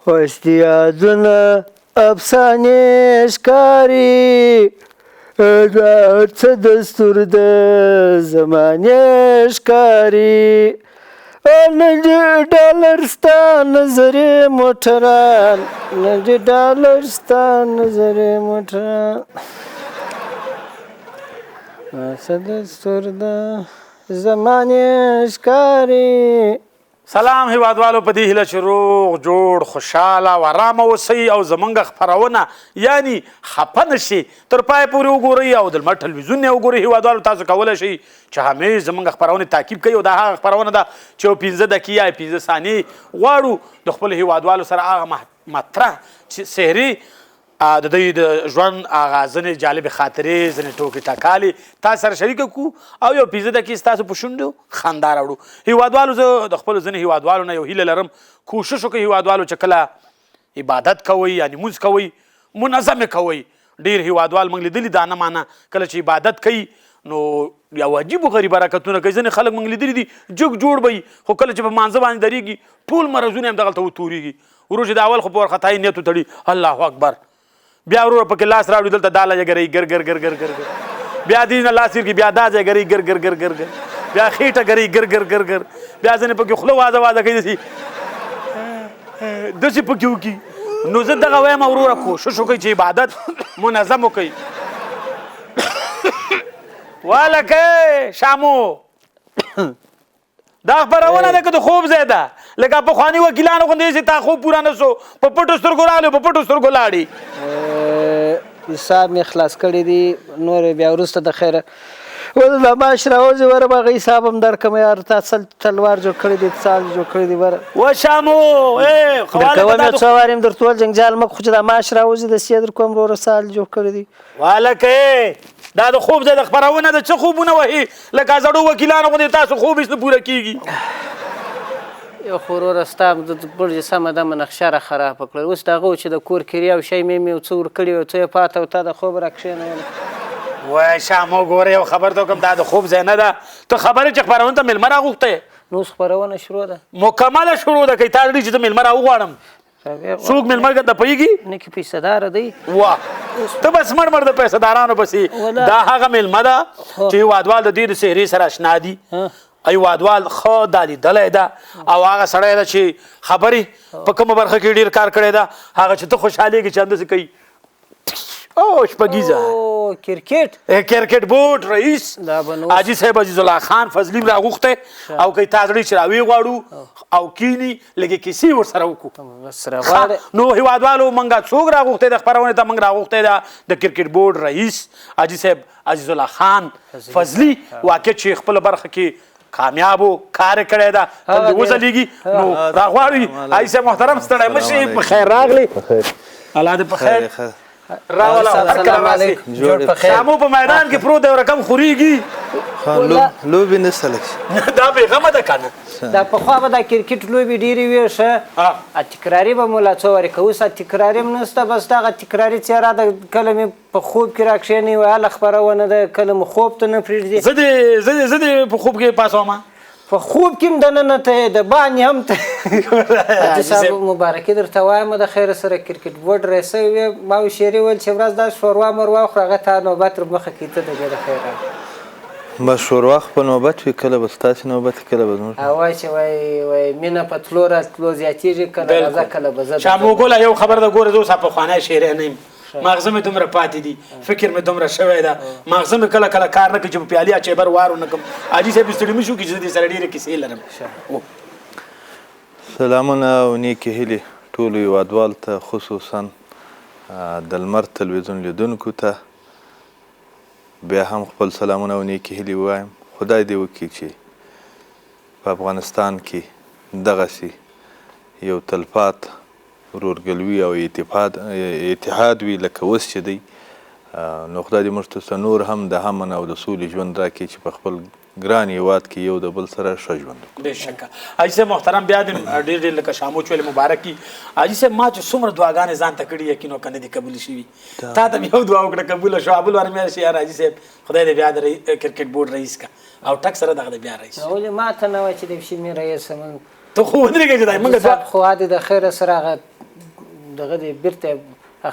اوس دې یادونه افسانې ښکاري، دا څه دستور د زمانې ښکاري. نه دې ډالر ستا نه زرې موټران، نه دې ډالر ستا نه زرې موټران، څه دستور د زمانې ښکاري. سلام هیوادوالو، په دې هیله چې روغ جوړ خوشحاله او ارامه اوسئ او زمونږ خپرونه یعنی خپه نه شي تر پایه پورې وګورئ او د لمر ټلویزیون نه وګورئ. هیوادوالو تاسو کولی شئ چې همیش زمونږ خپرونې تعقیب کړئ او دا هغه خپرونه ده چې یو 5 دقیقې یا 5 ثانیې غواړو د خپلو هیوادوالو سره هغه مطرح څهرې، د دوی د ژوند هغه ځینې جالبې خاطرې، ځینې ټوکې ټکالې تاسو سره شریکه کړو او یو 5 دقیقې ستاسو په شونډو خندا راوړو. هیوادوالو زه د خپلو ځینې هیوادوالو نه یو هیله لرم، کوشش وکړئ هیوادوالو چې کله عبادت کوئ یا لمونځ کوئ منظم یې کوئ. ډېر هیوادوال موږ لیدلي دا نه معنی کله چې عبادت کوي نو یو عجیب و غریب حرکتونه کوي. ځینې خلک موږ لیدلي دي جګ جوړ به وي، خو کله چې په مانځه باندې درېږي ټول مرضونه یې همدغلته وتورېږي. ورور چې د اول خو په وارخطایي نیت وتړي الله اکبر، بیا وروره پکې لاس راوړي دلته دا لږه ګرئ ګر ګر ګر ګر ګر ګر، بیا دې نه لاس تېر کړي بیا دا ځای ګرئ ګر ګر ګر ګر ګر، بیا خېټه ګرئ ګر ګر ګر ګر، بیا ځینې پکې خوله وازه وازه کوي داسې داسې پکې وکړي. نو زه دغه وایم وروره کوشش وکړئ چې عبادت منظم وکړئ. والکه شامو دا خپرونه ده که د خوب ځای ده، لکه پخواني وکیلانو غوندې چې تا خوب پوره نه سو په پټو سترګو راغلې په پټو سترګو لاړې. حساب مې خلاص کړی دی، نور بیا وروسته د خیره وله دا معاش راوځي وره به هغه حساب هم درکړم. یار تا تلوار جوړ کړی دی، څال جوړ کړی دی وره. و شامو درکوم یې څو وارې هم درته وویل جنجال مه کوه، خو چې دا معاش راوځي داسې یې درکوم وروره، څال جوړ کړی دی. والکه دا د خوب ځای د خپرونه ده، څه خوبونه وهي لکه زړو وکیلانو غوندې تاسو خوب هېڅ نه پوره کېږي. یو خو وروره ستا د برج سمه دمه نقشه را خرابه کړه. اوس د هغه چې د کور کریا او شی مې یو څه ورکړي یو څه یې پاته او تا د خوب را کښېنوله. وای شامو ګوره یو خبر ته وکړم، دا د خوب ځای نه ده. ته خبرې چې خپرونې ته مېلمه راغوښتی؟ نو اوس خپرونه شروع ده، مکمله شروع ده. که تا زړه چې زه مېلمه راوغواړم څوک مېلمه ته پوهېږي؟ نه کې پیسه داره دی. واه ته بس مړ مړ د پیسه دارانو پسې. دا هغه مېلمه ده چې هیوادوال د دې د څهرې سره اشنا دي، هیوادوال ښه دا لیدلی ده او هغه سړی ده چې خبرې په کومه برخه کې ډېر کار کړی ده، هغه چې ته خوشحالېږي چې همداسې کوي. او شپږیزه کرکټ کرکټ بورډ رئیس حاجي صاحب عزیز الله خان فضلي راغوښتی او که تا زړه چې راویې غواړو او کینی لږې کیسې ورسره وکړو. نو هیوادوالو موږ څوک راغوښتی د خپرونې ته؟ موږ راغوښتی ده د کرکټ بورډ رئیس حاجي صاحب عزیز الله خان فضلي، واقع چې خپله برخه کې کامیابو کار یې کړی ده، تل دې وځلېږي. نو راغواړو حاجي صاحب محترم، ستړی مه شئ، په خیر راغلې، الله دې په خیر راوله. هر کله راسې شامو په میدان کې پروت دی، رقم خورېږي. لوبې نشته لږ، دا بېغمه ده که نه. دا پخوا به دا کرکټ لوبې ډېرې وې، ښه تکراري به مو لا څو وارې که اوس تکراري هم نشته، بس دغه تکراري څېره ده. کله مې په خوب کې راکښېنئ وایي هله خپرونه ده، کله مو خوب ته نه پرېږدي. زه دې په خوب کې پاڅوم، په خوب کې هم دننه ته یې د باندې هم ته. حاجي صاحب مبارکي درته وایم د خیره سره کرکټ بورډ رئیس وې. ما و شیري ویل چې ورځ دا ښوروا مروا خو هغه تا نوبت تر مخه کړي، ته د دې د خیره. بس ښوروا خو په نوبت وي، کله به ستاسې نوبت وي کله به زموږ. او وایي چې وایي مینه په تلو راتلو زیاتېږي، کله راځه کله به زه. شامو ګله یو خبر ده ګوره، زه اوس پخوانی شعری نه یم، ماغزه مې دومره پاتې دي، فکر مې دومره شوی ده، ماغزه مې کله کله کار نه کوي چې په پیالې اچیبر وار ونه کړم. حاجي صاحب ستړي مه شو کړي چې زه دې سره ډېرې کیسې لرم. سلامونه او نیکې هیلې ټولو هیوادوال ته، خصوصا د لمر تلویزیون لیدونکو ته بیا هم خپل سلامونه او نیکې هیلې وایم. خدای دې وکړي چې په افغانستان کې دغسې یو تلپات ورورګلوي او اتحاد وي لکه اوس چې دی. نو خدای دې موږ ته نور هم د امن او د سولې ژوند راکړي چې په خپل ګران هیواد کې یو د بل سره ښه ژوند وکړو. بېشکه حاجي صاحب محترم، بیا دې ډېر ډېر لکه شامو چې ویلې مبارک وي. حاجي صاحب ما چې څومره دعاګانې ځان ته کړي یقین وکړه نه دي قبولې شوي، تا ته مې یو دعا وکړه قبوله شوه. بل وار مې شي یار حاجي صاحب خدای دې بیا د کرکټ بورډ رئیس که او ټک سره دغه دې بیا رئیس. ولې ما ته نه وایي چې د شي مې رئیس یم؟ ته خو ودرېږه چې دا موږ صاحب خو عادي د خیره سره هغه دغه دی بیرته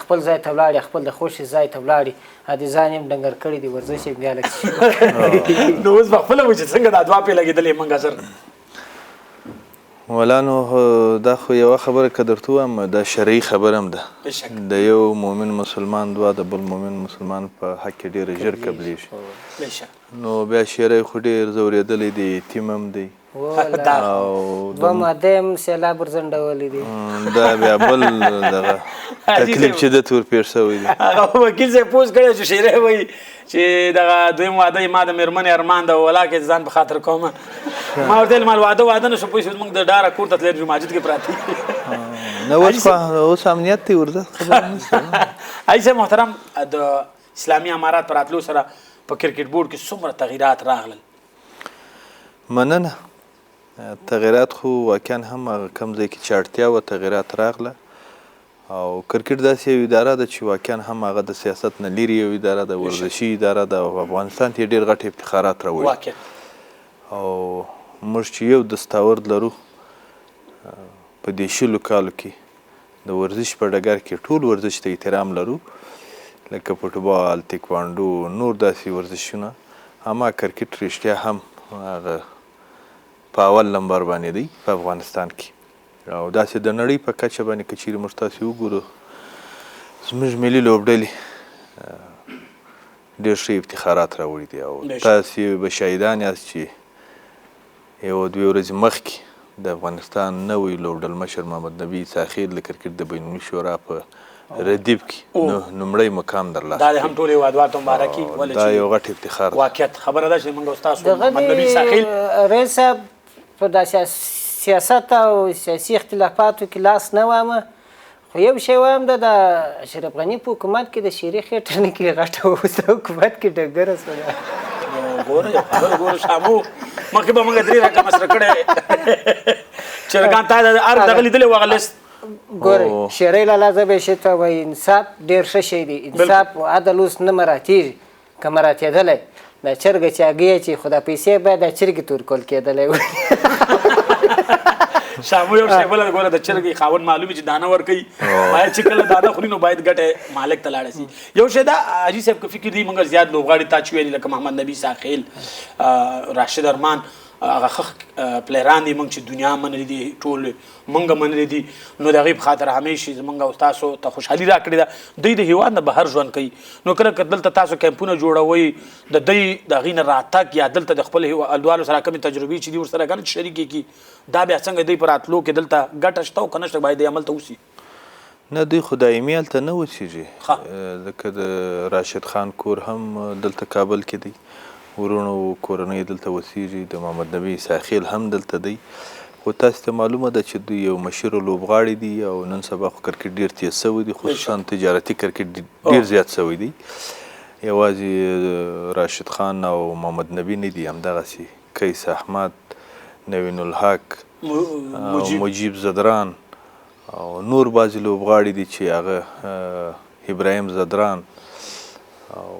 خپل ځای ته ولاړې، خپل د خوښې ځای ته ولاړې، د ځان یې هم ډنګر کړی دی، ورزش یې بیا لږ. نو اوس به خپله وي چې څنګه دا دعا پرې لګېدلې موږ سر. ولا نو دا خو یوه خبره که درته ووایم، دا شرعي خبره هم ده. د یو مؤمن مسلمان دعا د بل مؤمن مسلمان په حق کې ډېره ژر قبلېږي. نو بیا شیری خو ډېر ځورېدلی دی، یتیم هم دی، او دوه ماده هم سیلاب ورځنډولی دی. دا بیا بل دغه تکلیف چې ده ته ورپېښ شوی دی. هغه وکیل صاحب پوه کړی چې شیری وایي چې دغه دویم واده یې ما د مېرمنې ارمان ده، ولاکه یې ځان په خاطر کوم. ما ورته ویل مال واده واده نه شو، پوه شو موږ د ډاره کور ته تللی یو، ماجد کې پراته. نه اوس اوس امنیت دی ورځه، خبره نشته. حاجي صاحب محترم، د اسلامي امارات په راتلو سره په کرکټ بورډ کې څومره تغیرات راغلل؟ مننه. تغیرات خو واقعا هم هغه کوم ځای کې چې اړتیا وه تغیرات راغله، او کرکټ داسې یو اداره ده چې واقعا هم هغه د سیاست نه لیرې یو اداره ده، ورزشي اداره ده، او افغانستان ته یې ډېر غټ افتخارات راوړي. او موږ چې یو دستاورد لرو په دې 20 کالو کې د ورزش په ډګر کې، ټول ورزش ته احترام لرو، لکه فوټبال، تکواندو، نور داسې ورزشونه، اما کرکټ رښتیا هم هغه په اول نمبر باندې دی په افغانستان کې، او داسې د نړۍ په کچه باندې که چیرې موږ تاسې وګورو، زموږ ملي لوبډلې ډېر ښه افتخارات راوړي دي. او تاسې به شاهدان یاست چې یوه دوې ورځې مخکې د افغانستان نوی لوبډلمشر محمد نبي عیسی خېل د کرکټ د بینالمللي شورا په ردیف کې نومړی مقام درلاسه. دا هم ټول هیوادوالو ته مبارکي. دا یو غټ افتخار دی. واقعیت خبره ده چې موږ تاسو محمد نبي عیسی خېل رئیس صاحب په دا سیاست او سیاسي اختلافاتو کې لاس نه وامه، خو یو شی وایم، د اشرف غني په حکومت کې د شیري خېټه نه کې غټه اوس حکومت کې ډګره سوله. ګوره خبره ګوره شامو، مخکې به موږ 3 رقمه سره کړی چرګان تا د ارګ دغه لیدلی و هغه لیست. ګورئ شیری لالا، زه به شي ته وایي انصاف ډېر ښه شی دی، انصاف او عدل اوس نه مراتېږي، که مراتېدلی دا چرګه چې هګۍ اچوي، خو دا پیسې باید دا چرګې ته ورکول کېدلی وای. شامو یو شی بله ګوره، د چرګې خاوند معلومي چې دانه ورکوي، باید چې کله دانه خوري نو باید ګټه مالک ته لاړه شي. یو شی دا حاجي صاحب که فکر دی، موږ زیات لوبغاړي تا چې ویلي لکه محمد نبي عیسی خېل، راشد ارمان، هغه ښه پلیران دي، موږ چې دنیا منلي دي، ټول موږ منلي دي، نو د هغې په خاطر همیش زموږ او تاسو ته خوشحالي راکړې ده. دوی د هیواد نه بهر ژوند کوي، نو کله که دلته تاسو کمپونه جوړوئ، د دوی د هغې نه راتګ یا دلته د خپل هیوادوالو سره کومې تجربې چې دي ورسره که نه چې شریکې کړي، دا بیا څنګه دوی په راتلو کې دلته ګټه شته او که نه شته، باید دوی هملته اوسي؟ نه، دوی خو دایمي هلته نه اوسېږي، ځکه د راشد خان کور هم دلته کابل کې دی، وروڼو کورنۍ دلته اوسېږي، د محمد نبي عیسی خېل هم دلته دی. خو تاسې ته معلومه ده چې دوی یو مشهور لوبغاړي دي، او نن سبا خو کرکټ ډېر تېز شوی دی، خصوصا تجارتي کرکټ ډېر زیات شوی دی. یوازې راشد خان او محمد نبي نه دي، همدغسې قیس احمد، نوین الحق، مجیب زدران او نور بعضې لوبغاړي دي چې هغه ابراهیم زدران او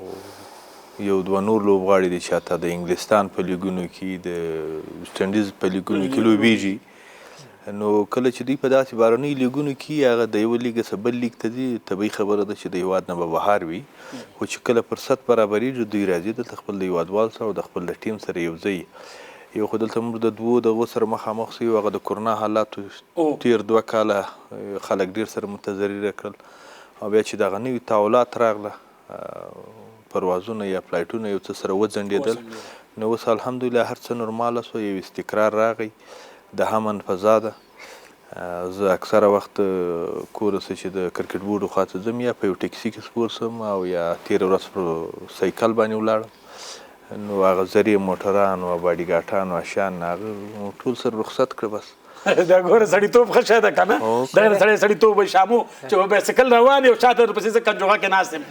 یو دوه نور لوبغاړي دي چې حتی د انګلستان په لیګونو کې، د ویسټ انډیز په لیګونو کې لوبېږي. نو کله چې دوی په داسې بهرنیو لیګونو کې هغه د یوه لیګ څخه بل لیګ ته ځي، طبیعي خبره ده چې د هیواد نه به بهر وي، خو چې کله فرصت برابرېږي دوی راځي دلته خپل د هیوادوال سره او د خپل د ټیم سره یو ځای. یو خو دلته موږ د دوو دغو سره مخامخ شو، یو هغه د کرونا حالاتو تېر 2 کاله خلک ډېر سره متضرره کړل، او بیا چې دغه نوي تحولات راغله، پروازونه یا فلایټونه یو څه سره وځنډېدل، نو اوس الحمدلله هر څه نورماله شو، یو استقرار راغی، د امن فضا ده. زه اکثره وخت کور څه چې د کرکټ بورډ خوا ته ځم، یا په یو ټکسي کې سپور شم او یا تېره ورځ پر سایکل باندې ولاړم، نو هغه زرې موټران او باډیګاټان او شیان هغه ټول سره رخصت کړه بس. دا ګوره سړیتوب ښه شی ده که نه، دا سړی سړیتوب وایي. شامو چې په بایسکل روان یې او شاته درپسې زه کنجوغه کې ناست یم.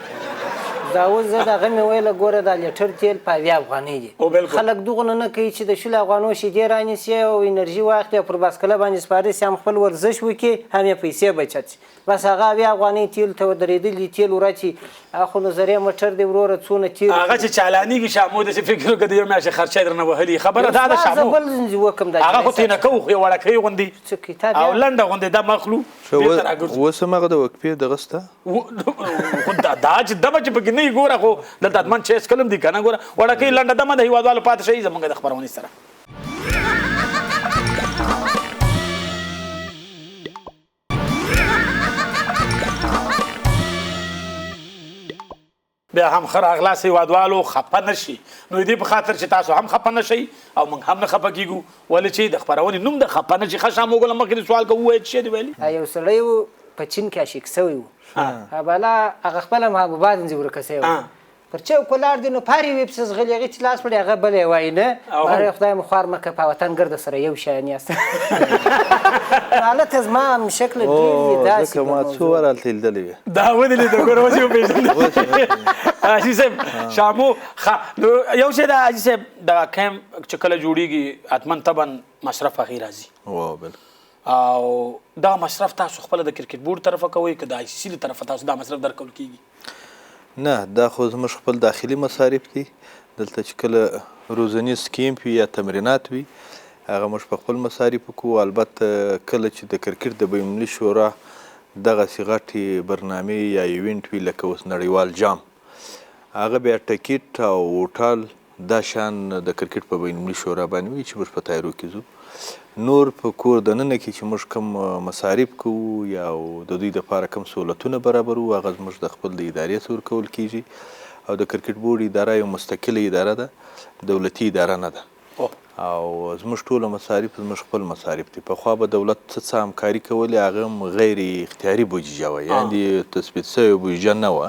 دا اوس زه دغه مې ویله، ګوره دا لیټر تیل په 70 افغانۍ دي، خلک دغونه نه کوي چې د 20 افغانو شیدې رانیسي او انرژي واخلي او پر باسکله باندې سپاره سي، هم خپل ورزش وکړي، هم یې پیسې بچت شي. بس هغه 70 افغانۍ تیل ته ودرېدلي، تیل ورچي، هغه خو نظریه موټر دی وروره، څونه تیل هغه چې چالانېږي شامو داسې فکر وکړه د یو میاشتې خرچه یې درنه وهلي. خبره دا ده شامو، زه بل وکم دا هغه خو ترې نه کوو، خو یو وړکی غوندې څه کتاب او لنډه غوندې دمه اخلو، بېرته راګرځو. اوس هم هغه د وقفې دغه شته؟ خو دا چې دمه چې پکې نه وي ګوره، خو دلته حتماً چای څښل هم دي که نه. ګوره وړکی لنډه دمه د هېوادوالو پاتې شئ زموږ د خپرونې سره. بیا هم ښه راغلاست هېوادوالو، خفه نه شي. نو د دې په خاطر چې تاسو هم خفه نه شئ او موږ هم نه خفه کېږو، ولې چې د خپرونې نوم د خفه نه شي. ښه شامو ګله، مخکې دې سوال کوو، ووایه چې دې ویلي. یو سړی و په چین کې عاشق شوی و، بلا هغه خپله محبوبه ځنې ورکه شوی و، پر چوک ولاړ دی، نو پارې وې پسې ځغلي، هغې چې لاس پړي هغه بل یې وایي نه، ماره خدای مو خوار مه کړه، په وطن ګرده سره یو شیان یاست. هلته زما هم شکله ډېر دي داسې ځکه ما څو واره هلته لیدلی وې. دا ودې لیده، ګوره اوس یې وپېژندل. حاجي صاحب شامو ښه. نو یو شی دا حاجي صاحب، دغه کمپ چې کله جوړېږي حتما طبعا مصرف هغې راځي. بالکل. او دا مصرف تاسو خپله د کرکټ بورډ طرفه کوئ که د آی سي سي له طرفه تاسو دا مصرف درکول کېږي؟ نه، دا خو زموږ خپل داخلي مصارف دي. دلته چې کله روزنیز کیمپ وي یا تمرینات وي، هغه موږ په خپل مصارفو کوو. البته کله چې د کرکټ د بین المللي شورا دغسې غټې برنامې یا event وي، لکه اوس نړیوال جام، هغه بیا ټکټ او هوټل دا شیان د کرکټ په بین المللي شورا باندې وي چې موږ په تیارو کې ځو. نور په کور دننه کې چې موږ کوم مصارف کوو یا د دوی دپاره کوم سهولتونه برابرو، هغه زموږ د خپل د ادارې څخه ورکول کېږي. او د کرکټ بورډ اداره یو مستقله اداره ده، دولتي اداره نه ده. او زموږ ټوله مصارف زموږ خپل مصارف دي. پخوا به دولت څه څه همکاري کولې، هغه هم غیر اختیاري بودیجه وه، یعنې تثبیت شوې بودیجه نه وه.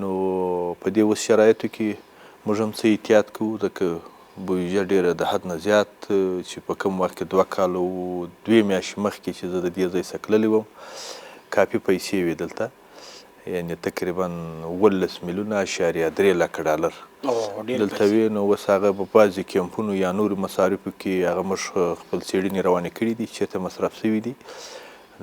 نو په دې اوس شرایطو کې موږ هم څه احتیاط کوو، ځکه بودیجه ډېره د حد نه زیات چې په کوم وخت کې 2 کاله و 2 میاشتې مخکې چې زه د دې ځای څخه تللی وم، کافي پیسې وې دلته، یعنې تقریبا 17.3 میلیونه ډالر دلته وې. نو اوس هغه په بعضې کمپونو یا نورو مصارفو کې هغه موږ خپل څېړنې روانې کړې دي، چېرته مصرف شوي دي.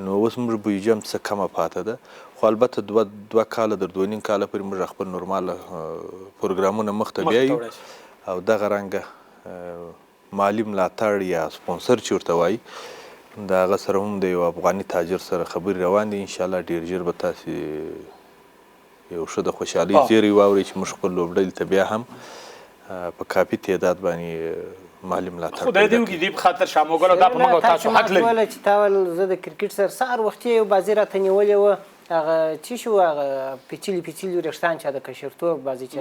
نو اوس موږ بودیجه هم څه کمه پاته ده، خو البته 2 کاله در 2.5 کاله پورې موږ خپل نورماله پروګرامونه مخته بیایو. او دغه رنګه مالي ملاتړ یا سپانسر چې ورته وایي، د هغه سره هم د یو افغاني تاجر سره خبرې روان دي. انشاءالله ډېر ژر به تاسې یو ښه د خوشحالۍ زیری واورئ چې موږ خپل لوبډلې ته بیا هم په کافي تعداد باندې مالي ملاتړ خدای دې وکړي. دې په خاطر شاموګله دا په موږ او تاسو حق لري. چې تا ویل زه د کرکټ سره سهار وختي یو بازي راته نیولې وه، هغه چې شو هغه پیچلي پیچلي وریښتان چا د کشرتوب بازي چې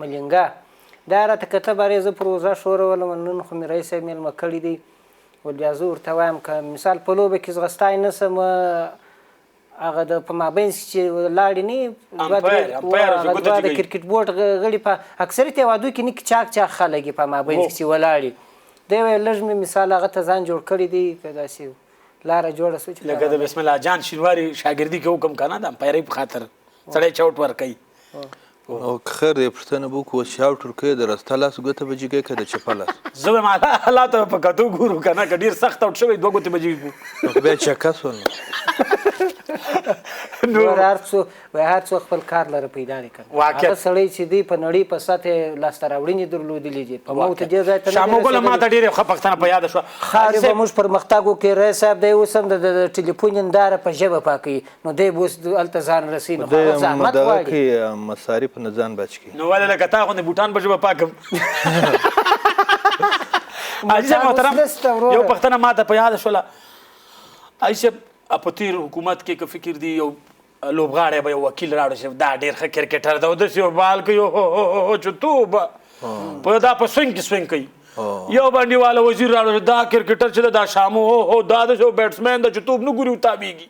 ملنګا دا راته کته بارې زه پروژه ښورولم. نن خو مې رئیس صاحب مېلمه کړی دی، ول بیا زه ورته وایم که مثال په لوبه کې ځغستای نه سم، هغه د په مابینځ کې چې لاړې نه دوه د کرکټ بورډ غړي په اکثریت هېوادو کې نه چاک چاک خلک یې په مابینځ کې چې ولاړې دی، ویل لږ مې مثال هغه ته ځان جوړ کړی دی، که داسې لاره جوړه سوه چې لکه د بسم الله جان شینواري شاګردي کې وکړم که نه، د امپایرۍ په خاطر سړی چوټ ورکوي. نو که خیر دی پوښتنه به وکړو، اوس چې اوټ ورکوې د راسته لاس ګوته به جګې که د چپه لاس؟ زه وایم الله ته به په کتو ګورو که نه، که ډېر سخت اوټ شوی 2 ګوتې به جګې کړو. نو خو بیا چکه سوه. نو وایي هر څوک خپل کار لره پیدا دی که نه. هغه سړی چې دی په نړۍ په سطح لاسته راوړنې درلودلې دي، په موږ ته دې ځای ته نه شامو ګله ما ته ډېره ښه پوښتنه په یاده شوه. ښاري به موږ پرمختګ وکړي. رئیس صاحب دی اوس هم د ټلیفون هنداره په ژبه پاکوي، نو دی به اوس هلته ځان رسوي، نو هغه زحمت غواړي. مصارف نه ځان بچ کړي. نو ولې لکه تا غوندې بوټان په ژبه پاکم. حاجي صاحب محترم، یو پوښتنه ما ته په یاده شوله. حاجي صاحب په تېر حکومت کې که فکر دی یو لوبغاړی به یو وکیل راوړل شي، دا ډېر ښه کرکټر دی او داسې یو بال کوي چې توبه په دا په سوینګ کې سوینګ کوي. یو باندې والا وزیر راوړل شي، دا کرکټر چې ده دا شامو هو دا داسې یو بیټسمین ده چې توپ نه ګوري وتابېږي،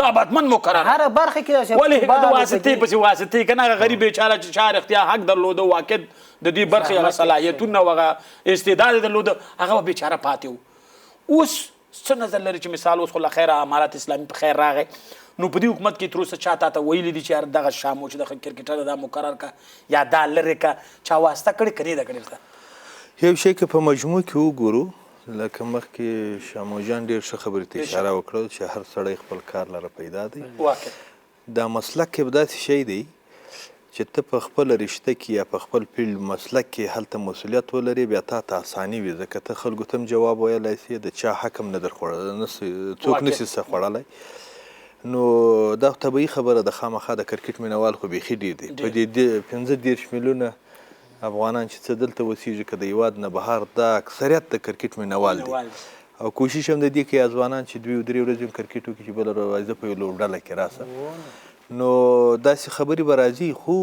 دا بتمن مقرر هره برخه کې داسې ولې د واسطې پسې واسطې که نه، هغه غریب بیچاره چې چا رښتیا حق درلوده، واقعیت د دې برخې هغه صلاحیتونه او هغه استعداد یې درلوده، هغه به بیچاره پاتې و. اوس څه نظر لري چې مثال اوس خو له خیره امارت اسلامي په خیر راغی، نو په دې حکومت کې تر اوسه چا تا ته ویلي دي چې یار دغه شامو چې دغه کرکټر ده دا مقرر که یا دا لرې که، چا واسطه کړې که نه ده کړې درته؟ یو شی که په مجموع کې وګورو لکه مخکې شامو جان ډېر ښه خبرې ته اشاره وکړه چې هر سړی خپل کار لره پیدا دی. واقعا دا مسلک یو داسې شی دی چې ته په خپله رشته کې یا په خپل فیلډ مسلک کې هلته مسؤلیت ولرې، بیا تا ته اساني وي، ځکه ته خلکو ته هم جواب ویلای سې، د چا حق هم نه درخوړلی، څوک نه سي څه خوړلی. نو دا طبیعي خبره ده، خامخا د کرکټ مینهوال خو بیخي ډېر دي. په دې 35 میلیونه افغانان چې څه دلته اوسېږي که د هېواد نه بهر، دا اکثریت د کرکټ مینهوال دي. او کوشش هم د دې کوي ځوانان چې 2 او 3 ورځې هم کرکټ وکړي چې بله ورځ په یو لوبډله کې راسه. نو داسې خبرې به راځي، خو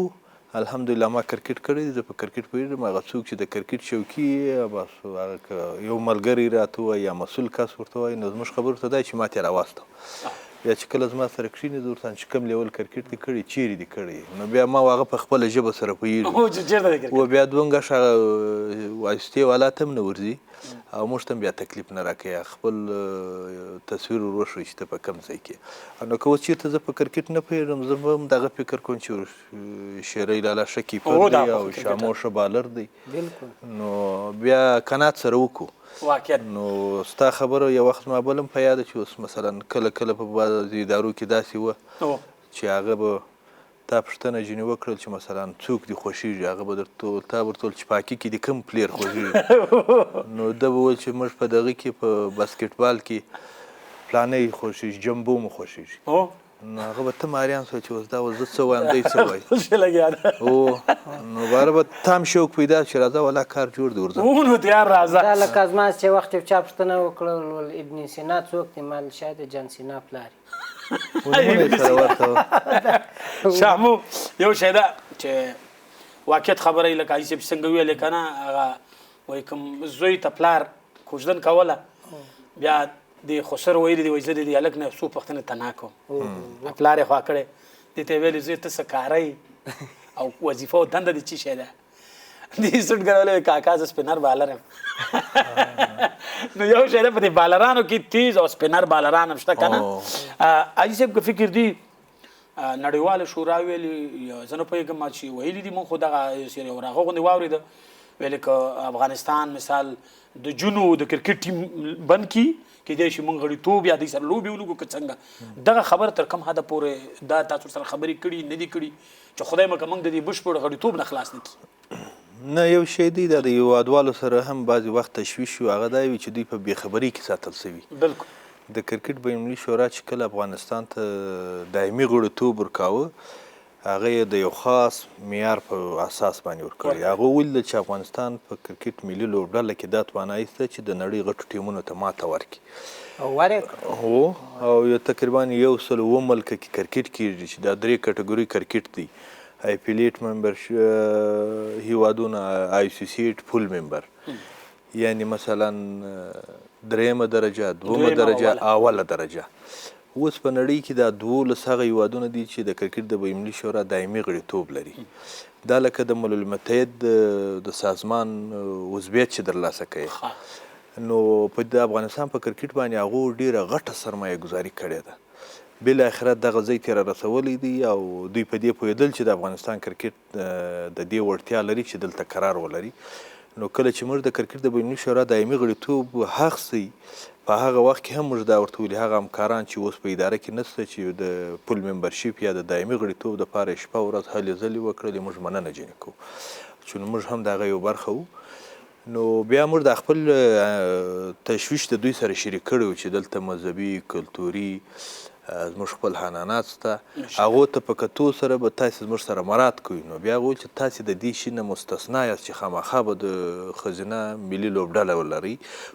الحمدلله ما کرکټ کړی دی، زه په کرکټ پوهېږم. هغه څوک چې د کرکټ شوقي بس هغه که یو ملګری راته ووایي یا مسؤل کس ورته وایي، نو زموږ خبرو ته دا چې ما ترې راواستوه. بیا چې کله زما سره کښېني، زه ورته چې کوم لیول کرکټ دې کړی، چیرې دې کړی، نو بیا ما هغه په خپله ژبه سره پوهېږي. و بیا دوه ګښه واسطې والا ته هم نه ورځي او موږ ته هم بیا تکلیف نه راکوي، خپل تصویر ور وښیي چې ته په کوم ځای کې. نو که اوس چېرته زه په کرکټ نه پوهېږم، زه به هم دغه فکر کوم چې شیری لالا ښه کیپر دی او شامو ښه بالر دی، نو بیا قناعت سره وکړو. نو ستا خبره یو وخت ما بل هم په یاد چې اوس مثلا کله کله په بعضې ادارو کې داسې وه چې هغه به تا پوښتنه ځینې وکړل چې مثلا څوک دې خوښېږي، هغه به درته تا به ورته ویل چې پاکي کې دې کوم پلیر خوښېږي. نو ده به ویل چې موږ په دغه کې په باسکټبال کې پلانی خوښېږي، جمبو مو خوښېږي. نو هغه به ته ماریان سو چې اوس دا اوس زه څه وایم، دی څه وایي. نو باره به تا هم شوق پیدا چې راځه ولا کار جوړ دی ورځه. نو تیار راځه. دا لکه زما چې وخت یو چا پوښتنه وکړه، ابن سینا څوک دی؟ مال شاید جان سینا پلار. شامو یو شی ده چې واقعیت خبره یې لکه حاجي صاحب څنګه ویلې که نه، هغه وایي کوم زوی ته پلار کوژدن کوله، بیا دې خسر ویلي دي، وایي زه د دې هلک نه څو پوښتنې تنها کوم. پلار یې خوا کړی، دې ته یې ویلي زوی ته څه کاری او وظیفه او دنده دې څه شی ده؟ دې سوټ ګرولې کاکا زه سپینر بالر یم. نو یو شی ده په دې بالرانو کې تیز او سپینر بالران هم شته که نه. حاجي صاحب که فکر دي نړیواله شورا ویلي، زه نه پوهېږم چې ویلي دي، موږ خو دغه یو راغه غوندې واورېده، ویلې که افغانستان مثال د جونو د کرکټ ټیم بند کړي، کېدای شي موږ غړیتوب یا دوی سره لوبې ولوبو که څنګه. دغه خبره تر کوم حده پورې دا تاسو سره خبرې کړي نه دي کړي چې خدای مه که موږ د دې بشپړ غړیتوب نه خلاص نه کړي؟ نه، یو شی دی، دا د هېوادوالو سره هم بعضې وخت تشویش وي، هغه دا وي چې دوی په بېخبرۍ کې ساتل شوي. بالکل. د کرکټ بینالمللي شورا چې کله افغانستان ته دایمي غړیتوب ورکاوه، هغه یې د یو خاص معیار په اساس باندې ورکړی. هغه ویل چې افغانستان په کرکټ ملي لوبډله کې دا توانایي شته چې د نړۍ غټو ټیمونو ته ماته ورکړي. او یو تقریبا 107 ملکه کې کرکټ کېږي چې دا 3 کټګوري کرکټ دی، آی پي ایټ ممبر هیوادونه، آی سي سي ایټ فول ممبر، یعنی مثلا 3مه درجه، 2مه درجه، اوله درجه. اوس په نړۍ کې دا 12 هغه هیوادونه دي چې د کرکټ د بینالمللي شورا دایمي غړیتوب لري. دا لکه د ملل متحد د سازمان عضویت چې درلاسه کوي. نو په د افغانستان په کرکټ باندې هغو ډېره غټه سرمایه ګذاري کړې ده، بالاخره دغه ځای ته رارسولی دی او دوی په دې پوهېدل چې د افغانستان کرکټ د دې وړتیا لري چې دلته قرار ولري. نو کله چې موږ د کرکټ د بینالمللي شورا دایمي غړیتوب حق سي، په هغه وخت کې هم موږ دا ورته ویلي، هغه همکاران چې اوس په اداره کې نشته چې د فول ممبرشیپ یا د دایمي غړیتوب دپاره یې شپه ورځ هلې ځلې وکړلې، موږ مننه ځینې کوو چې موږ هم د هغه یو برخه وو. نو بیا موږ د خپل تشویش د دوی سره شریک کړی و چې دلته مذهبي، کلتوري زموږ خپل حنانات شته، هغو ته په کتو سره به تاسې زموږ سره مراد کوئ. نو بیا هغه ویل چې تاسې د دې شي نه مستثنا یاست چې خامخا به د ښځینه ملي لوبډله ولرئ،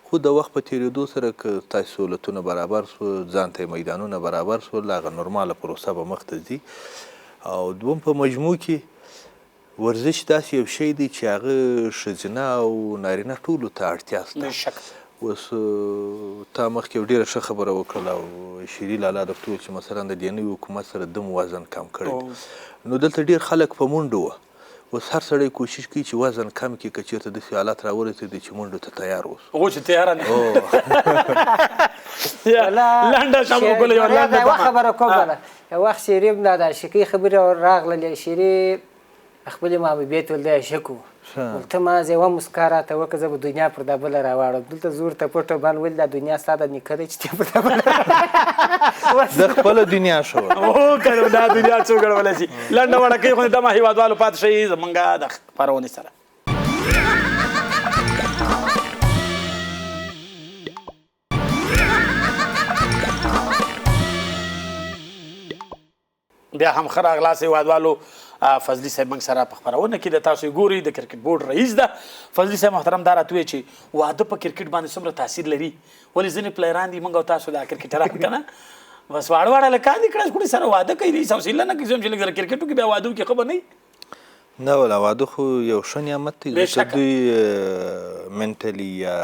خو د وخت په تېرېدو سره که تاسې سهولتونه برابر شو، ځان ته یې میدانونه برابر شول، هغه نورماله پروسه به مخته ځي. او دوم په مجموع کې ورزش داسې یو شی دی چې هغه ښځینه او نارینه ټولو ته اړتیا شته. اوس تا مخکې یو ډېره ښه خبره وکړله او شیري لالا درته وویل چې مثلا د دې نوي حکومت سره دم وزن کم کړی دی. نو دلته ډېر خلک په منډو وه، اوس هر سړی کوشش کوي چې وزن کم کړي، که چېرته داسې حالت راورسېدی چې منډو ته تیار اوسو. هو چې تیار نه لنډه شم وکړه، یوه لنډه یوه خبره کوم. یو وخت شیري هم دا د عاشقۍ خبرې راغللې، شیري خپلې محبوبې ته ویل دی عاشق و. ول ته ما یوه مسکا راته وکړه، زه به دنیا پر دا بله راواړم. دلته زور ته پټه باندې ولې دا دنیا ستا د نیکه دی چې ته پر دا بله د خپله دنیا شوه. هو که نه دا دنیا څوک اړولی شي. لنډه وړه کوي خو دمه هېوادوالو پاتې شئ زمونږ د خپرونې سره. بیا هم ښه راغلاست هېوادوالو. فضلي صاحب موږ سره په خپرونه کې د تاسو یې ګورئ، د کرکټ بورډ رئیس ده. فضلي صاحب محترم، دا راته ووایه چې واده په کرکټ باندې څومره تاثیر لري؟ ولې ځینې پلیران دي، موږ او تاسو دا کرکټران که نه بس واړه واړه هلکان دي، کړه کړي سره واده کوي، هېڅ حوصله نه کوي چې لږ کرکټ وکړي بیا واده وکړي، ښه به نه وي؟ نه ولا واده خو یو ښه نعمت دی، ځکه دوی منټلي یا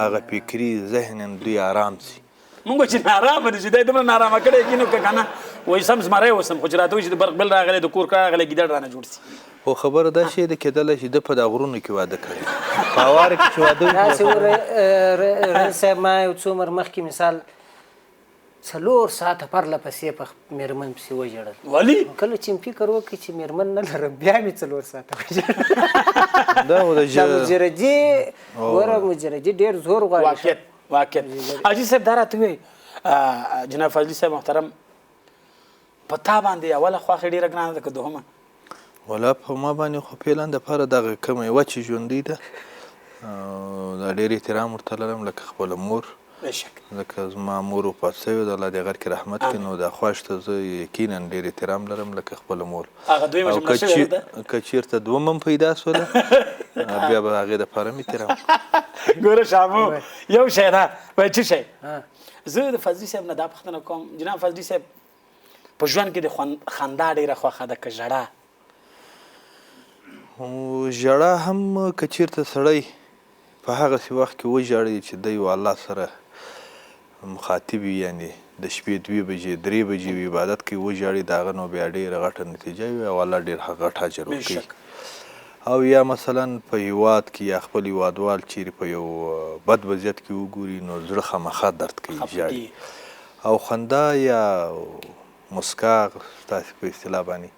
هغه فکري ذهناً دوی آرام سي. مونږ چې نارامه دي، چې دی دومره نارامه کړی کینو که کنه وایي سم زمری اوسم، خو چې راته وایي چې د برق بل راغلی، د کور کار راغلی، ګیدړ رانه جوړ سي. خو خبره دا شی ده کېدلی شي ده په دا غرونو کې واده کړی، په هواره کې چې واده وکړي. داسې رئیس صاحب، ما یو څو عمر مخکې مثال 4 ساعته پرله پسې په مېرمن پسې وژړل. ولي؟ کله چې مې فکر وکړ چې مېرمن نه لرم، بیا مې 4 ساعته وژړل. دا خو د دا مجردي، ګوره مجردي ډېر زور غواړي. واقعیت، واقعیت. حاجي صاحب دا راته ووایي جناب فضلي صاحب محترم، په تا باندې اوله خواښې ډېره ګرانه ده که دوهمه؟ ولا په ما باندې خو فعلا دپاره دغه کومه یوه چې ژوندۍ ده، دا ډېر احترام ورته لرم لکه خپله مور. بېشکه. ځکه زما مور وفات شوې ده، الله دې غر کې رحمت کړي، نو دا خواښ ته زه یقینا ډېر احترام لرم لکه خپله مور. هغه دویمه او چې مړه شوې ده؟ که چېرته دوم هم پیدا شوله، بیا به هغې دپاره هم احترام. ګوره شامو، یو شی ده، وایي څه شی؟ زه د فضلي صاحب نه دا پوښتنه کوم، جناب فضلي صاحب، په ژوند کې د خندا ډېره خوښه ده که ژړا؟ ژړا هم که چېرته سړی په هغسې وخت کې وژاړي چې دی و الله سره مخاطب وي، یعنې د شپې 2 بجې 3 بجې وي عبادت کوي، وژاړي، د هغه نو بیا ډېره غټه نتیجه وي او الله ډېر غټ اجر ورکوي. او یا مثلا په هیواد کې یا خپل هیوادوال چیرې په یو بد وضعیت کې وګوري، نو زړه خامخا درد کوي، ژاړي. او خندا یا مسکا ستاسې په اصطلاح باندې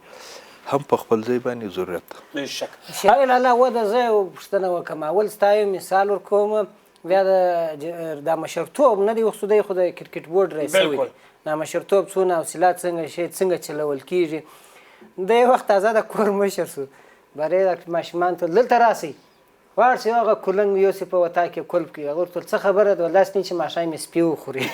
هم په خپل ځای باندې ضرورت ده. بېشکه. شاعر الله وده، زه یو پوښتنه وکړم. اول ستا یو مثال ورکوم، بیا دا مشرتوب نه دی، اوس دی خو د کرکټ بورډ رئیس شوی دی. دا مشرتوب څونه حوصله څنګه شي، څنګه چلول کېږي؟ دی یو وخت تازه د کور مشر شو، برې دا ماشومان ته دلته راسئ، ولاړ شئ، هغه کولنګ مې یوسي په وطاق کې کلپ کړي. هغه ورته څه خبره ده، داسې نه چې ماښام مې سپي وخوري.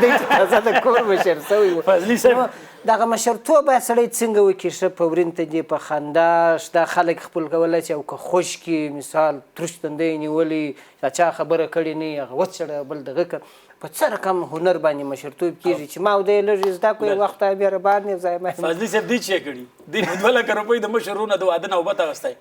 دی چې تازه د کور مشر شوی و. فضلي صاحب. نو دغه مشرتوب باید سړی څنګه وکړي؟ ښه په ورین ته دي، په خندا دا خلک خپل کولی شي، او که خشکي مثال ترش تندی یې نیولی، دا چا خبره کړې نه وي، هغه وڅړه بل دغه که په څه رقم هنر باندې مشرتوب کېږي چې ما او دی لږ زده کړو، یو وخت مهربان دی، ځای ما فضلي صاحب دې چې کړي دې په 2 لکه روپۍ د مشر ورونه د واده نوبت اخیستی.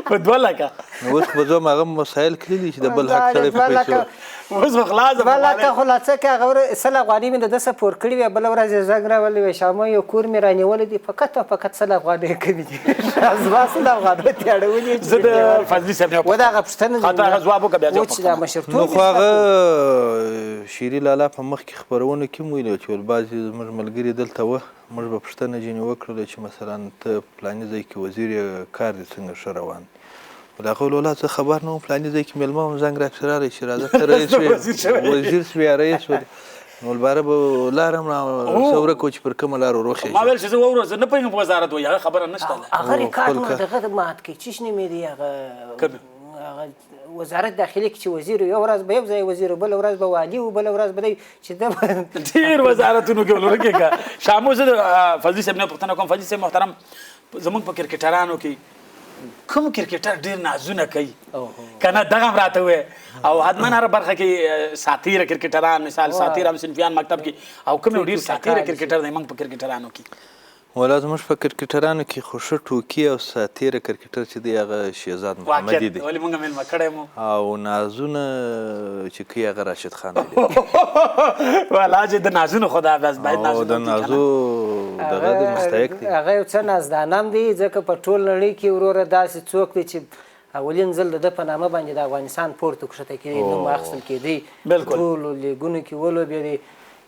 په 2 لکه. نو اوس خو به زه هم هغه مسایل کړي چې د بل حق سړی په 2 پیسو. لکه. اوس خو خلاص ده، 2 لکه خو لا څه که هغه ورځ 100 افغانۍ مې د ده څخه پور کړې وې، بله ورځ یې زنګ راولي وې، شامو یو کور مې رانیولی دی، فقط او فقط 100 افغانۍ کمې دي. زما 100 افغانۍ ته اړولې چې زه د فضلي صاحب نه و دا هغه پوښتنه خاطر هغه ځواب وکړه، بیا و ځواب چې دا وکړه. مشرتوب نو خو یې هغه ستاسو. شیري لالا په مخکې خپرونو کې هم ویلي چې بعضې زموږ ملګري دلته وه، موږ به پوښتنه ځینې وکړله چې مثلا ته فلاني ځای کې وزیر یې، کار دې څنګه ښه روان دی؟ ول هغه ویل ولا زه خبر نه وم، فلاني ځای کې مېلمه وم، زنګ راپسې راغی چې راځه ته رئیس شوې، وزیر شوی. وزیر شوې یا رئیس شوې. نو ولباره به لار هم را څه ورکه وه چې پر کومه لار وروخېژي. ما ویل چې زه وروره زه نه پوهېږم په وزارت وایي، هغه خبره نشته ده. هغه ریکارډ خپل ما کار. دغه مات کړي، چې شنې مې دی هغه کوم؟ هغه وزارت داخلي کې چې وزیر و، یو ورځ به یو ځای وزیر و، بله ورځ به والي و، بله ورځ به دی چې ده به ډېر وزارتونو کې ورکه که. شامو زه د فضلي صاحب نه پوښتنه کوم. فضلي صاحب محترم، زموږ په کرکټرانو کې کوم کرکټر ډېر نازونه کوي؟ که نه دغه هم راته ووایه. او حتما هره برخه کې ساتیره کرکټران، مثال ساتیره هم صنفیان مکتب کې، او کوم یو ډېر ساتیره کرکټر دی موږ په کرکټرانو کې؟ ولا زموږ په کرکټرانو کې خو ښه ټوکي او ساتیره کرکټر چې دی هغه شهزاد محمدي دی. ولې موږ مېلمه کړی مو. او نازونه چې کوي هغه راشد خان دی. ولا چې د نازونو خو دا بس باید او نازونه د وکړي که نه. نازو دغه دی مستحق دی. هغه یو څه نازدانم دی، ځکه په ټول نړۍ کې وروره داسې څوک دی چې اولین ځل د ده په نامه باندې د افغانستان پورته کښته کېدی، نوم اخیستل کېدی. ټولو لیګونو کې ولوبېدی.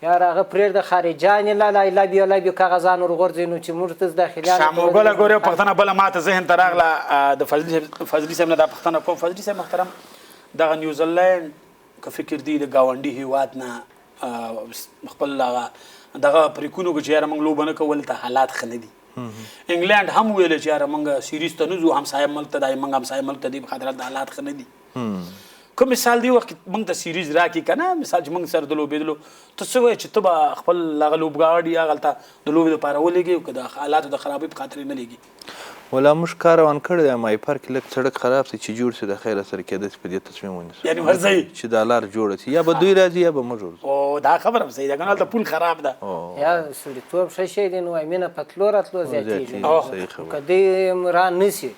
یار هغه پرېږده، خارجان یې لا لا لبیو لبیو کاغذان ورغورځوي، نو چې موږ ته داخلیان. شاموګله ګوره، پښتنه بله ماته ذهن ته راغله، د فضلي صاحب نه دا پوښتنه کوم. فضلي صاحب محترم، دغه نیوزیلینډ که فکر دی د ګاونډي هیواد نه خپل هغه دغه پریکونو کې چې یاره موږ لوبه نه کوو، ولته حالات ښه نه دي. انګلند هم ویل چې یاره موږ سیریز ته نه ځو، همسایه ملک ته دی، موږ همسایه ملک ته دی په خاطر د حالات ښه نه دي. که مثال دی وخت موږ ته سیریز راکړي که نه، مثال چې موږ سره د لوبېدلو، ته څه وایې چې ته به خپل هغه لوبغاړي هغلته د لوبې دپاره ولېږې او که د حالاتو د خرابۍ په خاطر یې نه لېږي؟ ولا موږ کار روان کړی دی، مایپر کې لږ سړک خراب دی چې جوړ شي د خیره سره کېدای شي په دې تصمیم ونیسو، یعنې ورځئ چې دا لار جوړه شي، یا به دوی راځي یا به موږ ورځو. او دا خبره هم صحیح ده، که نه هلته پول خراب ده. یا سړیتوب ښه شی دی، نو مینه په تلو راتلو زیاتېږي. که دوی را نه شي،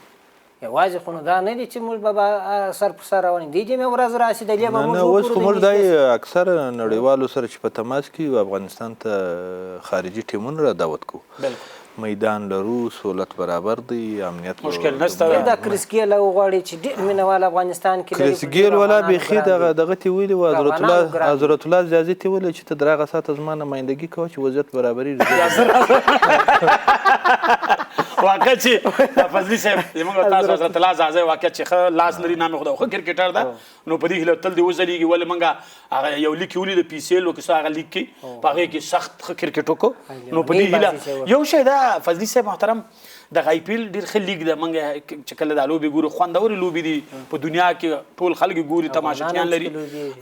یوازې خو نو دا نه دي چې موږ به سر پر سر روان دي، دې مې ورځ راسي د دې به موږ. نه، اوس خو موږ دای اکثره نړیوالو سره چې په تماس کې یو، افغانستان ته خارجي ټیمونه را دعوت کوو. میدان لرو، سهولت برابر دی، امنیت مشکل نشته. دا کریس ګیل وغواړي چې ډېر مینهوال افغانستان کې لري. کریس ګیل ولا بیخي دغه ته ویلي وو، حضرت الله ځاځي ته ویلي چې ته تر هغه ساعته زما نمایندګي کوه چې وضعیت برابرېږي. واقع چې فضلي صاحب زموږ تاسو حضرت الله ځاځی واقع چې ښه لاس لري، نام خدای ښه کرکټر ده، نو په دې هیله تل دې وځلېږي. ولې موږ هغه یو لیک ولید پی سی ایل کې، هغه لیک کې په هغې کې سخت ښه کرکټ وکړو، نو په دې هیله. یو شی دا فضلي صاحب محترم، دغه آی پي ایل ډېر ښه لیګ ده، موږ چې کله دا لوبې ګورو خوندورې لوبې دي، په دنیا کې ټول خلک ګوري، تماشاچیان لري.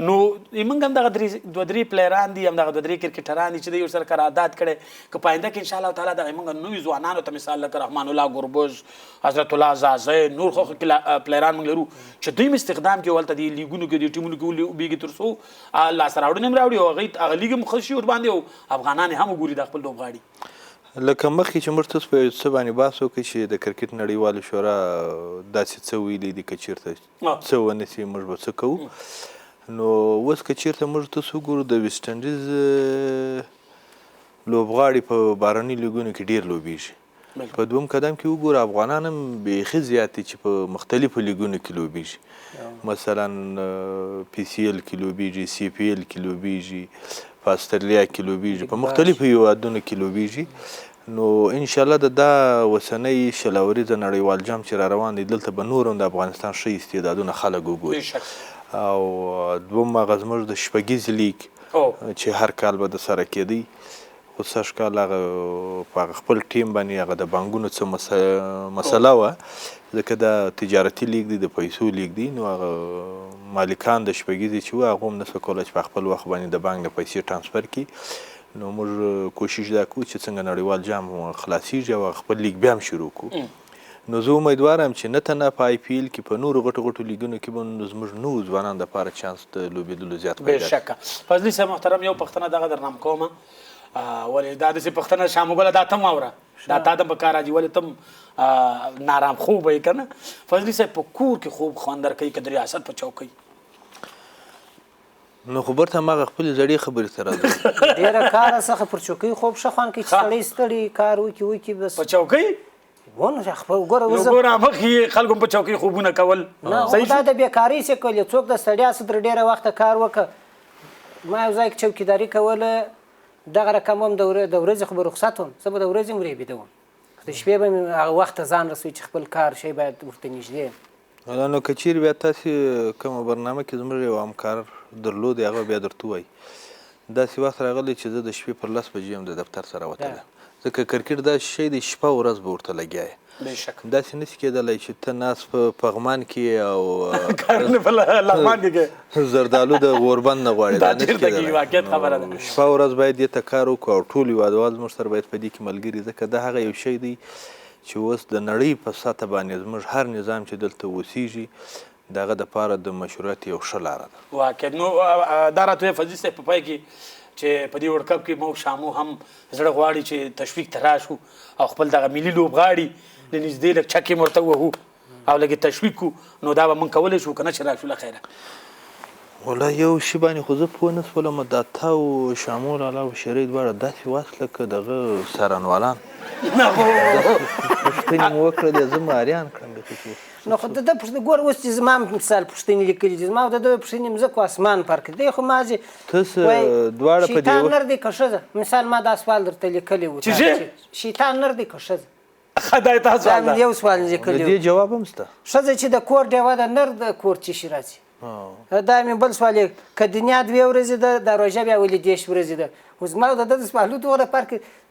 نو موږ هم دغه دوه درې پلیران دي، هم دغه دوه درې کرکټران دي چې دوی ورسره قرارداد کړی، که په آینده کې ان شاء الله تعالی دغه موږ نوي ځوانانو ته مثال لکه رحمان الله ګربز، حضرت الله ځاځی، نور ښه ښه پلیران موږ لرو چې دوی هم استخدام کړي، هلته دې لیګونو کې دې ټیمونو کې ولوبېږي، تر څو لاسته راوړنې هم راوړي او هغه لیګ هم ښه شي ورباندې او افغانان یې هم وګوري دا خپل لوبغاړي. لکه مخکې چې موږ تاسو په یو څه باندې بحث وکړ چې د کرکټ نړیوالې شورا داسې څه ویلي دي که چېرته څه ونه شي موږ به څه کوو. نو اوس که چېرته موږ تاسو وګورو د ویسټ انډیز لوبغاړي په بهرني لیګونو کې ډېر لوبېږي. په دوم قدم کې وګوره افغانان هم بیخي زیات دي چې په مختلفو لیګونو کې لوبېږي، مثلا پي سي ایل کې لوبېږي، سی پي ایل کې لوبېږي، په استرالیا کې لوبېږي، په مختلفو هیوادونو کې لوبېږي. نو انشاءالله د دا اوسنی 20 اوریزه نړیوال جام چې را روان دی، دلته به نور هم د افغانستان ښه استعدادونه خلک وګوري. او دوم هغه زموږ د شپږیز لیګ چې هر کال به د سره کېدی، خو سږ کال هغه په هغه خپل ټیم باندې هغه د بانکونو څه مسله وه، ځکه دا تجارتي لیګ دی، د پیسو لیګ دی، نو هغه مالکان د شپږیزې چې وه هغه هم نسو کولی چې په خپل وخت باندې د بانک نه پیسې ټرانسفر کړي. نو موږ کوشش دا کوو چې څنګه نړیوال جام خلاصیږي او خپل لیګ بیا هم شروع کړو. نو زه امیدوار یم چې نه تنها په آی پي ایل کې، په نورو غټو غټو لیګونو کې به زموږ نوو ځوانانو دپاره چانس د لوبېدلو زیات پیدا شي. بېشکه. فضلي صاحب محترم، یو پوښتنه دغه درنام کومه، ولې دا داسې پوښتنه شاموګله دا ته هم واوره، دا تا ته په کار راځي، ولې ته هم نارام خوب یې که نه؟ فضلي صاحب په کور کې خوب خوند درکوي که د ریاست په چوکۍ؟ نو خو بیرته هماغه خپلې زړې خبرې ته راځو. ډېره کاره څخه پر چوکۍ خوب ښه خوند کوي چې سړی ستړی کار وکړي وکړي بس. په چوکۍ؟ ونه خپل ګوره نو ګوره مخکې خلکو په چوکۍ خوبونه کول. نه دا د بېکارۍ څه کولې، څوک د ستړیا څخه تر ډېره وخته کار وکړه. ما یو ځای کې چوکیداري کوله، دغه رقم هم د ورځې خو به رخصت وم، زه به د ورځې هم رېبېده وم، د شپې به مې هغه وخت ته ځان رسوي چې خپل کار شی باید ورته نږدې. نو که چېرې بیا تاسې کومه برنامه کې زموږ یو همکار درلود، هغه بیا درته ووایي داسې وخت راغلی چې زه د شپې پر 10 بجې هم د دفتر سره وتلی، ځکه کرکټ داسې شی دی شپه ورځ به ورته لګیا یې. داسې نشي کېدلی چې ته ناست په پغمان کې او لغمان کې زردالو د غوربند نه غواړې، دا چېرته کېږي؟ واقعیت خبره ده. شپه ورځ باید دې ته کار وکړو او ټول هېوادوال زموږ سره باید په دې کې ملګري، ځکه دا هغه یو شی دی چې اوس د نړۍ په سطح باندې زموږ هر نظام چې دلته اوسېږي د هغه دپاره د مشروعیت یو ښه لاره ده. واقعیت. نو دا راته وایي فضلي صاحب په پای کې چې په دې ورلډ کپ کې موږ شامو هم زړه غواړي چې تشویق ته راشو او خپل دغه ملي لوبغاړي له نږدې لږ چکې هم ورته ووهو او لږ یې تشویق کړو، نو دا به موږ کولی شو که نه چې راشو له خیره؟ ولا یو شي باندې خو زه پوه نه سولم، دا تا او شامو لالا او شیرۍ دواړه داسې واست لکه دغه څارنوالان. نه خو پوښتنې مو وکړلې، زه مو اریان کړم بیخي چې نو خو د ده پوښتنې ګوره، اوس چې زما مثال پوښتنې لیکلي دي، زما او د ده پوښتنې مځکو اسمان فرق دی. خو ما چې تاسو دواړه په دې شیطان نر دی که ښځه؟ مثال ما دا سوال درته لیکلی و، چې شیطان نر دی که ښځه؟ ښه، دا سوال ده. یو سوال لیکلی د دې جواب هم شته. ښځه چې د کور ډېوه ده، نر د کور څه شي راځي؟ دا مې بل سوال، که دنیا دوې ورځې ده، دا روژه بیا ولې 30 ورځې ده؟ خو زما د ده د سوالو دومره فرق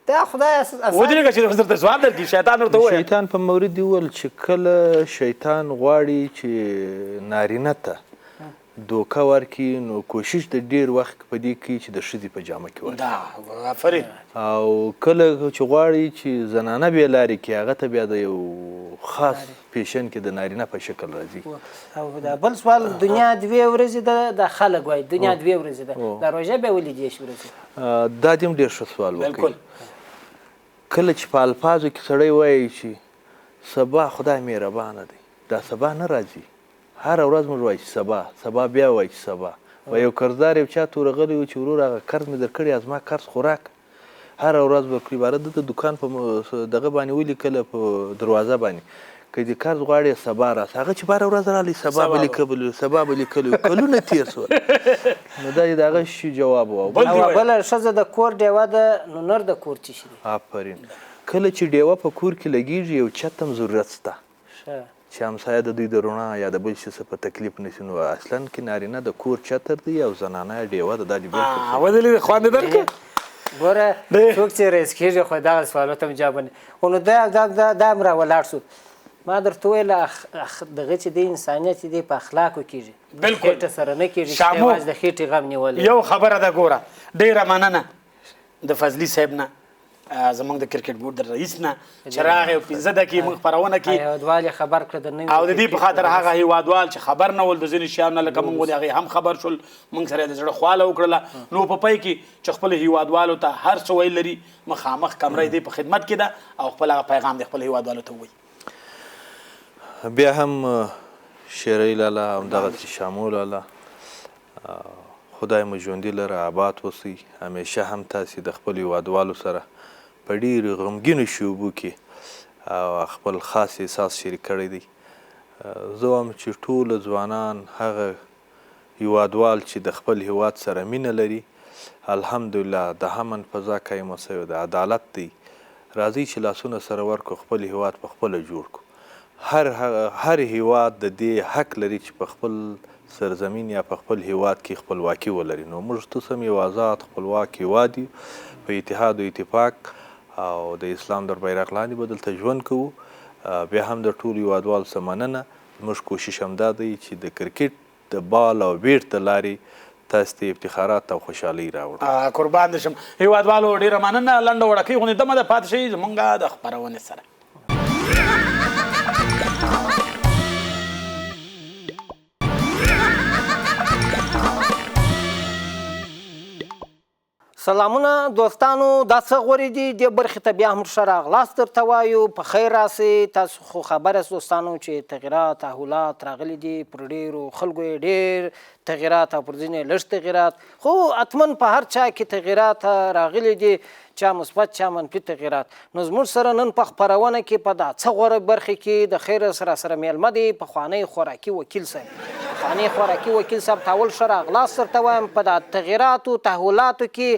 دا خدای ودرېږه چې درته ځواب درکړي. شیطان ورته ووایه. شیطان په مورد دې وویل چې کله شیطان غواړي چې نارینه ته دوکه ورکړي، نو کوشش د ډېر وخت په دې کوي چې د ښځې په جامه کې ورکړي. دا آفرین. او کله چې غواړي چې زنانه بې لارې کړي، هغه ته بیا د یو خاص پیشن کې د نارینه په شکل راځي. او دا بل سوال، دنیا دوې ورځې ده، دا خلک وایي دنیا دوې ورځې ده، دا روژه بیا ولې 30 ورځې؟ دا دې هم ډېر ښه سوال وکړي. بالکل. کله چې په الفاظو کې سړی وایي چې سبا خدای مهربانه دی، دا سبا نه راځي. هره ورځ موږ وایو چې سبا، سبا بیا وایو چې سبا. و یو قرضدار یو چا ته ورغلی و چې ورور هغه قرض مې درکړی، زما قرض خو راکړه. هره ورځ ورکړي باره ده د دوکان په دغه باندې ولیکله، په دروازه باندې، که دې قرض غواړې سبا راسه. هغه چې هره ورځ راغلی سبا به لیکلو، سبا به لیکلو، کلونه تېر شول. نو دا یې د هغه شي جواب و. او بله ښځه د کور ډېوه ده، نو نر د کور څه شي دی؟ آفرین. کله چې ډېوه په کور کې لګېږي، یو چت هم ضرورت شته چې همسایه د دوی د رڼا یا د بل شي څه په تکلیف نه شي. نو اصلا کې نارینه د کور چتر دی او زنانه یې ډېوه ده. دا دې بالکل ودرېږه، خوند یې درکړ. ګوره څوک چې رئیس کېږي خو دغه سوالو ته هم جواب نه. خو نو دا هم راولاړ شو. ما درته وویل دغه چې دی انسانیت چې دی په اخلاقو کېږي، بالکل خېټه سره نه کېږي، چې یوازې د خېټې غم نیولی. یو خبره ده ګوره، ډېره مننه د فضلي صاحب نه، زمونږ د کرکټ بورډ د رئیس نه، چې راغی او 5 دقیقې موږ خپرونه کې هېوادوال یې خبر کړه د نوي او د دې په خاطر هغه هېوادوال چې خبر نه ول د ځینې شیانو نه، لکه موږ غوندې هغې هم خبر شول، موږ سره یې د زړه خواله وکړله. نو په پای کې چې خپل هېوادوالو ته هر څه ویل لري، مخامخ کمره یې په خدمت کې ده او خپل هغه پیغام د خپل هېوادوالو ته ووایي. بیا هم شیرعلي لالا، همدغسې شامو لالا، خدای مو ژوندي لره، آباد اوسئ. همیشه هم تاسې د خپل هېوادوالو سره په ډېرو غمګینو شیبو کې خپل خاص احساس شریک کړی دی. زه وایم چې ټول ځوانان، هغه هېوادوال چې د خپل هېواد سره مینه لري، الحمدلله د امن فضا قایمه شوې ده، عدالت دی. راځئ چې لاسونه سره ورکړو، خپل هېواد په خپله جوړ کړو. هر هېواد د دې حق لري چې په خپل سرزمین یا په خپل هېواد کې خپلواکي ولري. نو موږ تاسو هم یو آزاد خپلواک هېواد یو، په اتحاد و اتفاق او د اسلام در بیرغ لاندې به دلته ژوند کوو. بیا هم د ټولو هېوادوالو څخه مننه. زموږ کوشش هم دا دی چې د کرکټ د بال او بیټ د لارې تاسو ته افتخارات او خوشحالۍ راوړو. قربان دې شم هېوادوالو، ډېره مننه. لنډه وړکۍ غوندې دمه ده، پاتې شئ زموږ د خپرونې سره. سلامونه دوستانو، دا څه غورې دي؟ دې برخې ته بیا هم ښه راغلاست درته وایو، په خیر راسئ. تاسو خو خبر یاست دوستانو چې تغیرات تحولات راغلي دي، پر ډېرو خلکو یې ډېر تغیرات او پر ځینو یې لږ تغیرات، خو حتما په هر چا کې تغیرات راغلي دي، چا مثبت چا منفي تغیرات. نو زموږ سره نن په خپرونه کې په دا څه غوره برخې کې د خیر سره سره مېلمه دی پخوانی خوراکي وکیل صاحب. پخوانی خوراکي وکیل صاحب ته اول ښه راغلاست درته وایم. په دا تغیراتو تحولاتو کې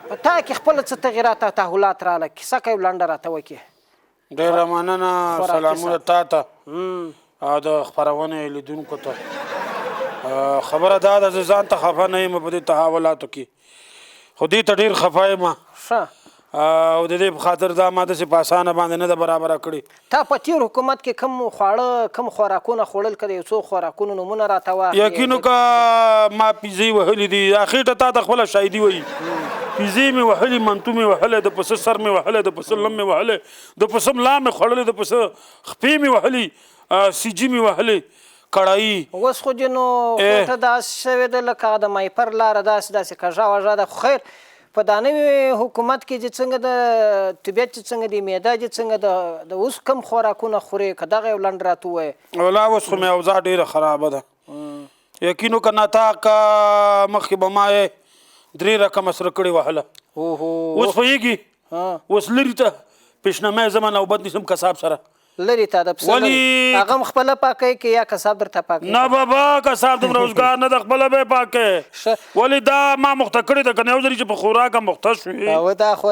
په تا کې خپله څه تغیرات او تحولات راغله، کیسه که یو لنډه راته وکړې. ډېره مننه، سلامونه تا ته او د خپرونې لیدونکو ته. خبره دا ده زه ځان ته خفه نه یم په دې تحولاتو کې، خو دې ته ډېر خفه یم. ښه. او د دې په خاطر دا ما داسې په اسانه باندې نه ده برابره کړې. تا په تېر حکومت کې کوم خواړه کوم خوراکونه خوړل؟ که د یو څو خوراکونو نومونه راته واخلې. یقین وکړه ما پیزې وهلي دي، دا خېټه تا ته خپله شاهدي وایي. پیزې مې وهلي، منتو مې وهلی، د پسه سر مې وهلی، د پسه لم مې وهلی، د پسه ملا مې خوړلې، د پسه خپې مې وهلي، سیجي مې وهلې، کړايي. اوس خو دې نو خېټه داسې شوې ده لکه د مایپر لاره داسې داسې کږه وږه ده. خو خیر، په دا نوي حکومت کې چې څنګه د طبیعت چې څنګه دی، معده چې څنګه د اوس کم خوراکونه خورې، که دغه یو لنډ راته ووایې. ولا اوس خو مې اوضاع ډېره خرابه ده. یقین وکړه ناطاقه مخکې به ما یې 3 رقمه سره کړې وهله. اوس پوهېږي، اوس لرې ته پېشنمی زما نوبت نیسم کساب سره. لرې تا د پسه لرې. هغه هم خپله پاکوي که یا کساب درته پاکوي؟ نه بابا، کساب دومره روزګار نه ده، خپله به یې پاکوي. ولې دا ما مخته کړې ده که نه، یو ځلې چې په خوراک هم مخته شوې. او دا خو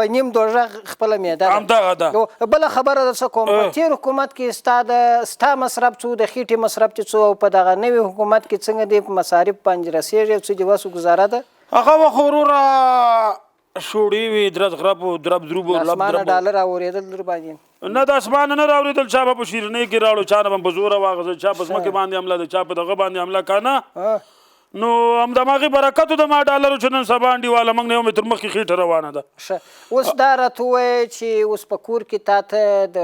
وایي نیم دوږخ خپله معده ده. همدغه ده. بله خبره در څه کوم، په تېر حکومت کې ستا د ستا مصرف څو، د خېټې مصرف چې څو، او په دغه نوي حکومت کې څنګه دی په مصارف باندې رسېږي او څه دې وسو ګزاره ده؟ هغه وخت وروره شوړې وې، درز غرب و، درب دروب و، د لب اسمانه درب و. ډالر راورېدل در باندې؟ نه، د اسمانه نه راورېدل، چا به په شیرینۍ کې راوړو، چا نه به په زوره واخیستل، چا په ځمکې باندې حمله ده، چا په دغه باندې حمله که نه. نو همدماغې برکت و د ما ډالرو چې نن سبا انډیواله موږ نه یو متر مخکې خېټه روانه ده. ښه، اوس دا راته ووایه چې اوس په کور کې تا ته د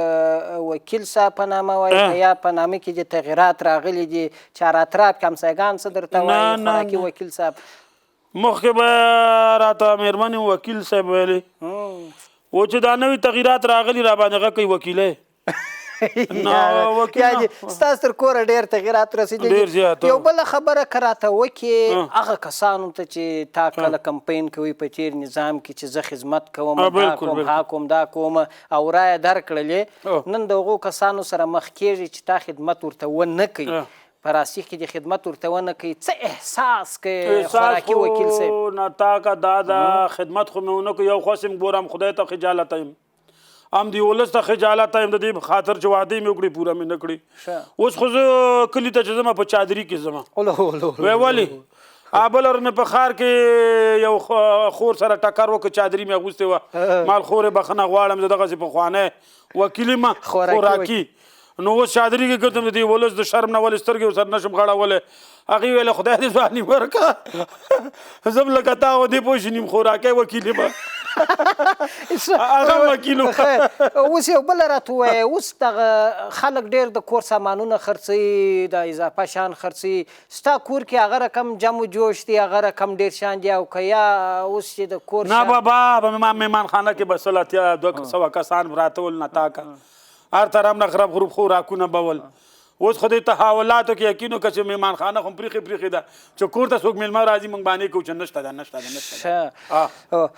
وکیل صاحب په نامه وایي که یا په نامه کې دې تغیرات راغلي دي، چې اطراف کې همسایګان څه درته وایي؟ خوراکي وکیل صاحب. مخکې به راته مېرمنې وکیل صاحب ویلې و چې دا نوي تغیرات راغلي را باندې غږ کوي وکیلی. یعنې ستاسو تر کوره ډېر تغیرات رسېدلي. ډېر زیات. یو بله خبره که راته وکړې، هغه کسانو ته چې تا کله کمپاین کوي په تېر نظام کې چې زه خدمت کوم، دا کوم، ها کوم، دا کوم، او رایه درکړلې، نن د هغو کسانو سره مخ کېږي چې تا خدمت ورته ونه کوي، په راسي کې دې خدمت ورته ونه کوي، څه احساس کوې خوراکي وکیل صاحب؟ نه تا که دا ده خدمت خو مې ونه کړو، یو خو هسې ګورم خدای ته خجالت یم، هم دې ولس ته خجالت یم، د دې په خاطر چې وعدې مې وکړې پوره مې نه کړې. اوس خو زه کلي ته چې ځمه په چادري کې ځمه. وی ولې؟ بله ورځ مې په ښار کې یو خور سره ټکر وکړ، چادري مې اغوستې وه، مال خورې بخښنه غواړم، زه دغسې پخوانی وکیل یم خوراکي. نو اوس چادري کې ګرځم، د دې ولس د شرم نه ولې سترګې ورسره نه شم غړولی. هغې ویل خدای دې ځواني ورکړه، زه هم لکه تا غوندې پوه شي نیم خوراکی وکیل یم. هغه وکیل و. اوس یو بله راته ووایه، اوس دغه خلک ډېر د کور سامانونه خرڅوي، د اضافه شیان خرڅوي، ستا کور کې هغه رقم جم و جوش دی، هغه رقم ډېر شیان دي، او که یا اوس چې د کور نه بابا، په مهمانخانه کې به 180 200 کسان پراته ول، نه تا که هر طرف نه غرب غروب خوراکونه به ول. اوس خو دې تحولاتو کې یقین وکړه چې مهمانخانه خو پرېښې پرېښې ده، چې کور ته څوک مېلمه راځي موږ باندې کوو چې نشته ده، نشته ده، نشته ده.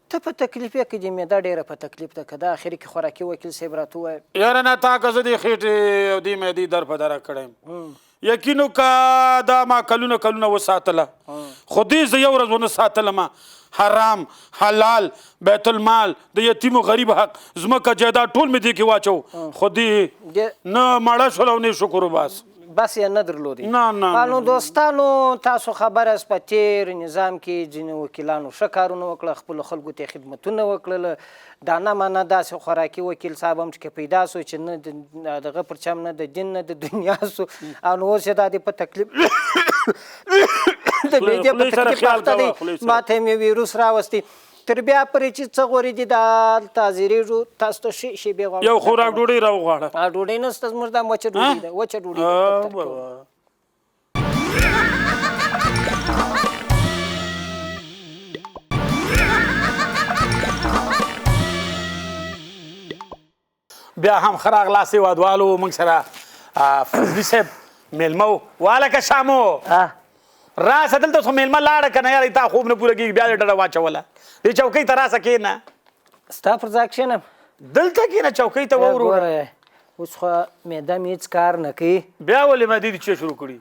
ته په تکلیف یې که دې معده ډېره په تکلیف ده، که دا اخري کې خوراکي وکیل صاحب راته ووایه؟ یاره نه تا که زه دې خېټې او دې معدې در په دره کړی یم، یقین وکړه دا ما کلونه کلونه وساتله، خو دې زه یو ورځ ونه ساتلم. حرام حلال بیت المال د یتیم و غریب حق ځمکه جایداد ټول مې دې کې واچو، خو دې نه مړه شول او نه شکر وباس. بس یې نه درلودی. نه نه. نو دوستانو تاسو خبر یاست په تېر نظام کې ځینې وکیلانو ښه کارونه وکړه، خپلو خلکو ته یې خدمتونه وکړل. دا نه معنا داسې خوراکي وکیل صاحب هم چې پیدا سو چې نه د دغه پر چم، نه د دین، نه د دنیا سو، او نو اوس یې دا دی په تکلیف د معدې په تکلیف اخته دی، ما ته مې ویروس راوستی. تر بیا پورې چې څه غوري دي دا هلته حاضرېږو، تاسو ته ښې شېبې غواړم. یو خوراک ډوډۍ راوغواړه. ډوډۍ نشته زموږ، دا وچه ډوډۍ ده، وچه ډوډۍ ده. بیا هم ښه راغلاست هېوادوالو، موږ سره فضلي صاحب مېلمه و. والکه شامو راسه دلته، خو مېلمه لاړه که نه یاره تا خوب نه پوره کېږي، بیا دې ډډه واچوله. دې چوکۍ ته راسه کښېنه. ستا پر ځای کښېنم؟ دلته کښېنه، چوکۍ ته ووروره. ګوره اوس خو معده مې هېڅ کار نه کوي. بیا ولې معدې دې چې شروع کړي؟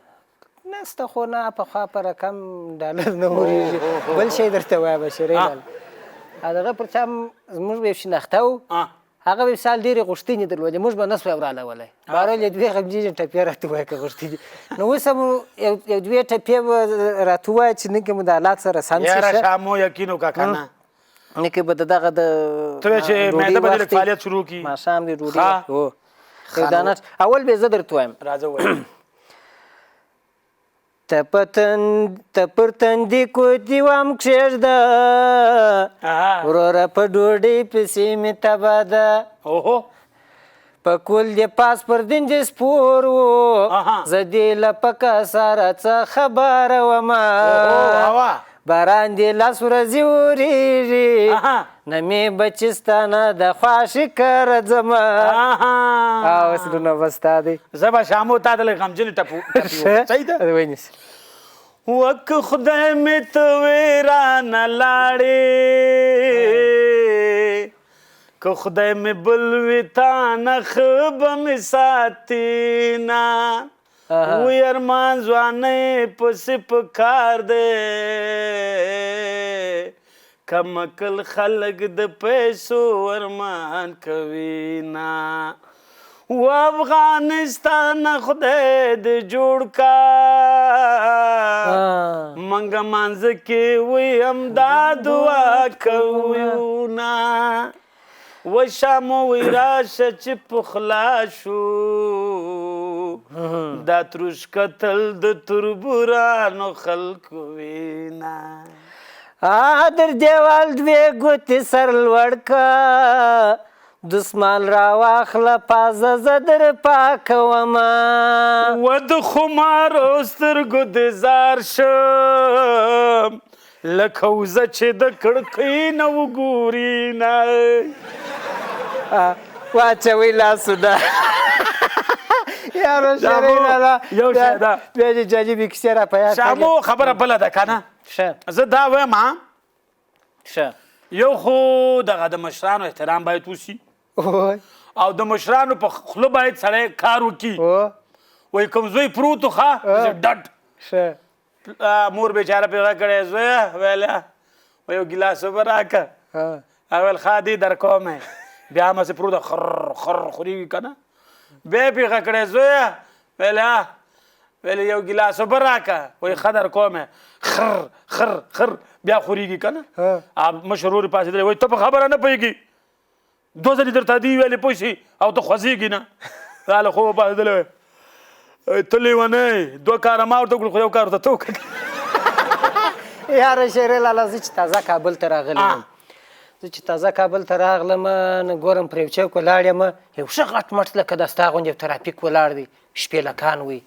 نه سته خو نه، پخوا په رقم ډالر نه ورېږي. بل شی درته وایم شیرین لالا، دغه پر چا زموږ به یو شناخته و، هغه به مثال ډېرې غوښتنې درلودې، موږ به نه سوای ورالولی. بهرحال یو دوې غمجنې ټپې راته ووایه که غوښتنې. نو اوس هم یو دوې ټپې به راته ووایه چې نن کې مو د حالات سره سم شي. یاره شامو یقین وکړه که نه، نن کې به د دغه د ته وایې چې معده به دې لږ فعالیت شروع کړي. ماښام دې ډوډۍ هو یو دانه اول به زه درته وایم. راځه ووایه. ته پر تندي کوتي وام کښېږده، وروره په ډوډۍ پسې مې تبه ده. په کول دې پاس پر دین دې سپور و، زه دې له پکه سره څه خبره ومه. باران دې لاس ورځې ورېږي، نه مې بچستانه د خواښې کره ځمه. اوس نو نوبت ستا دی. زه به شامو تا ته لږ غمجنې ټپي وکړم. صحیح ده؟ ونیسه. وک خدای مې ته وې رانه لاړې، که خدای مې بل وي تا نه ښه به مې ساتي نه. وی ارمان ځوانۍ پسې په کار دی، کم عقل خلک د پیسو ارمان کوي نه. و افغانستان خدای دې جوړ کا، منګه مانځ کې وی همدا دعا کوو نه. و شامو وی راشه چې پخلا شو، دا تروش کتل د تربورانو خلکو وینا. در دیوال دوې ګوتې سر لوړ که، دسمال راواخله پازه زه در پاکومه. و د خمارو سترګو دې زار شم، لکه وزه چې د کړکۍ نه وګوري نه. واچوئ لاسونه یاره شیرین لالا، یو شی ده. بیا دې جالبې کیسې را په یاد کړې. شامو خبره بله ده که نه؟ ښه. زه دا وایم، ښه. یو خو دغه د مشرانو احترام باید وسي، او د مشرانو په خوله باید سړی کار وکړي. وایي کوم زوی پروت و، ښه ډډ. ښه. مور بېچاره پرې غږ کړی، زویه ویله یو ګیلاس اوبه راکړه. هغه ویل ښه دی در کوم یې. بیا هم هسې پروت خر خر خورېږي که نه. بیا یې پرې غږ کړی، زویه ویله ویل یو ګیلاس اوبه راکړه. وایي ښه در کوم یې. خر خر خر بیا خورېږي که نه. مشر ورور یې پاڅېدلی، وایي ته په خبره نه پوهېږي، دوه ځلې درته دي ویلې پوه شي او ته خوځېږي نه. راله خوبه پاڅېدلی، وایي ته لیونی، دوه کاره ما ورته وکړل خو یو کار ورته ته وکړه. یاره شیرې لالا، زه چې تازه کابل ته راغلی یم، زه چې تازه کابل ته راغلم نو ګورم پر یو چوک ولاړ یم، یو ښه غټ مټ لکه دا ستا غوندې یو ترافیک ولاړ دی، شپېلکان وي،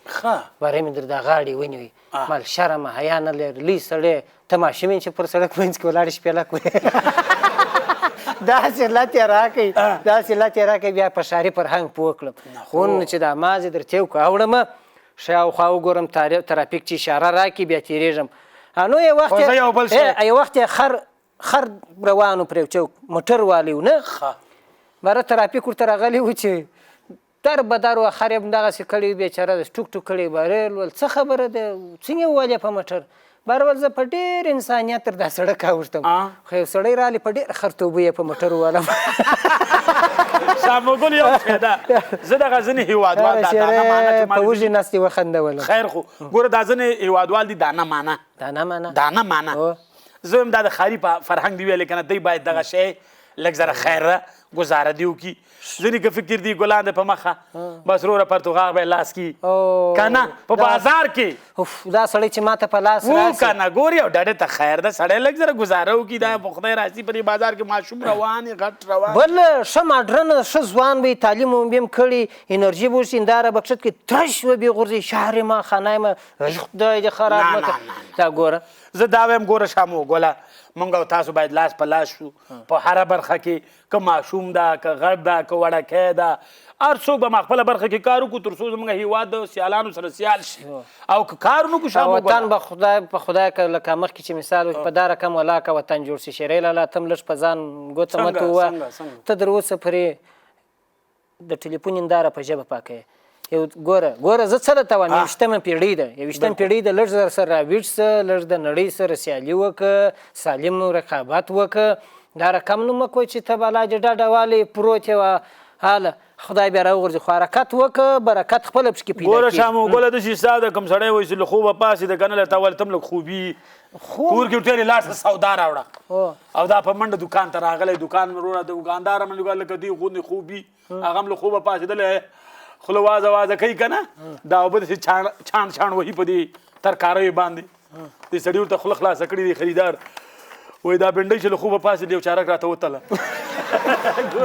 باره مې در دا غاړې ونیوي. مال شرم حیا نه لري، لوی سړی ته ماشوم یې چې پر سړک منځ کې ولاړ شپېلک وي. داسې لت یې راکړئ، داسې لت یې راکړئ، بیا په ښاري فرهنګ پوه کړم. خو چې دا مازې در تېو که اوړم، شاوخوا وګورم ترافیک چې اشاره راکړي بیا تېرېږم. نو یو وخت یو وخت یې خر روان و پر یو چوک، موټر والی و نه، باره ترافیک ورته راغلی و چې در به در وه، خر یې هم دغسې کړی و بېچاره داسې ټوک ټوک کړی، باره یې ویل څه خبره ده، څنګه ووهلې په موټر؟ باره ویل زه په ډېر انسانیت تر دا سړک اوښتم، خو یو سړی راغلی په ډېره خرتوبه یې په موټر ووهلم. شاموګل یو شی ده، زه دغه ځینې هېوادوال دا دانه مانه چې په وږي نس دې وخندولم. خیر خو ګوره دا ځینې هېوادوال دي دانه مانه، دانه مانه، دانه مانه. زه وایم دا د ښاري په فرهنګ دی ویلې که نه، دی باید دغه شی لږ ذره خیر ګزاره دې وکړي. ځینې که فکر دي ګلان دی په مخه، بس وروره پرتوغاغ به یې لاس کړي که نه په بازار کې. دا سړی چې ماته په لاس راسي که نه ګوري او ډډې ته خیر ده، سړی لږ ذره ګزاره وکړي. دا په خدای راسي په دې بازار کې ماشوم روان یې، غټ روان. بل ښه ماډرن ښه ځوان به یې، تعلیم به یې کړي، انرژي به وشي، هنداره به کښت کړي، ترش به بې غورځي، شهر ما خانه ما، خدای دې خراب مه کړه. دا ګوره زه دا وایم، ګوره شامو ګله، مونږ او تاسو باید لاس په لاس شو په هره برخه کې، که ماشوم ده، که غټ ده، که وړکی ده، هر څوک به ما خپله برخه کې کار وکړو تر څو زموږ هېواد د سیالانو سره سیال شي. او که کار ونه کړو شامو ګله، وطن به خدای په خدای که لکه مخکې چې مثال وکړي په دا رقم ولاکه وطن جوړ شي. شیرې لالا ته هم لږ په ځان ګوته مته ووهه، ته در اوسه پرې د ټلیفون هنداره په ژبه پاکوې. یو ګوره ګوره زه څه درته وایم، یوویشتمه پېړۍ ده، یوویشتمه پېړۍ ده، لږ در سره راویښ شه، لږ د نړۍ سره سیالي وکړه، سالم رقابت وکړه. دا رقم نو مه کوه چې ته بالا دې ډډه والې پروت یې وه، هله خدای بیا راوغورځي، خو حرکت وکړه، برکت خپله پکې پیدا ګوره کېږي. شامو ګله داسې حساب ده، کوم سړی وایي چې له خوبه پاڅېده که نه له تا ول ته هم لږ خوبي کور کې ورته ویلې لاړ شه سودا راوړه، او دا په منډه دوکان ته راغلی، دوکان وروره دوکاندار هم لکه دې غوندې خوبي، هغه هم له خوبه پاڅېدلی، خوله وازه وازه کوي که نه، دا اوبه داسې چاڼ چاڼ چاڼ وهي په دې ترکاریو باندې. دې سړي ورته خوله خلاصه کړې دی خریدار، وایي دا بنډۍ چې له خوبه پاڅېدې یو چارک راته وتله.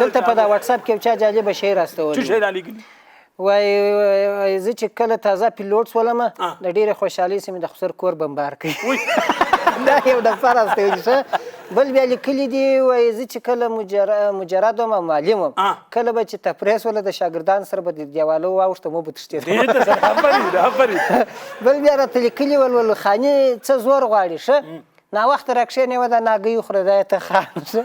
دلته په دا واتساپ کې یو چا جالبه شی راستولی، څه شی رالیږلي؟ وایي زه چې کله تازه پیلوټ سولم د ډېرې خوشحالۍ سره مې د خسر کور بمبار کړ. دا یو نفر استولی. ښه بل بیا لیکلي دي، وایي زه چې کله مجرد وم او معلم وم، کله به چې تفریح سوله د شاګردانو سره به د دیوالو واوښتم وبه تښتېدم. بل بیا راته لیکلي ول، ول خاني څه زور غواړي، ښه ناوخته راکښېنې وه دا ناګۍ وخوره دا یې ته خان شه.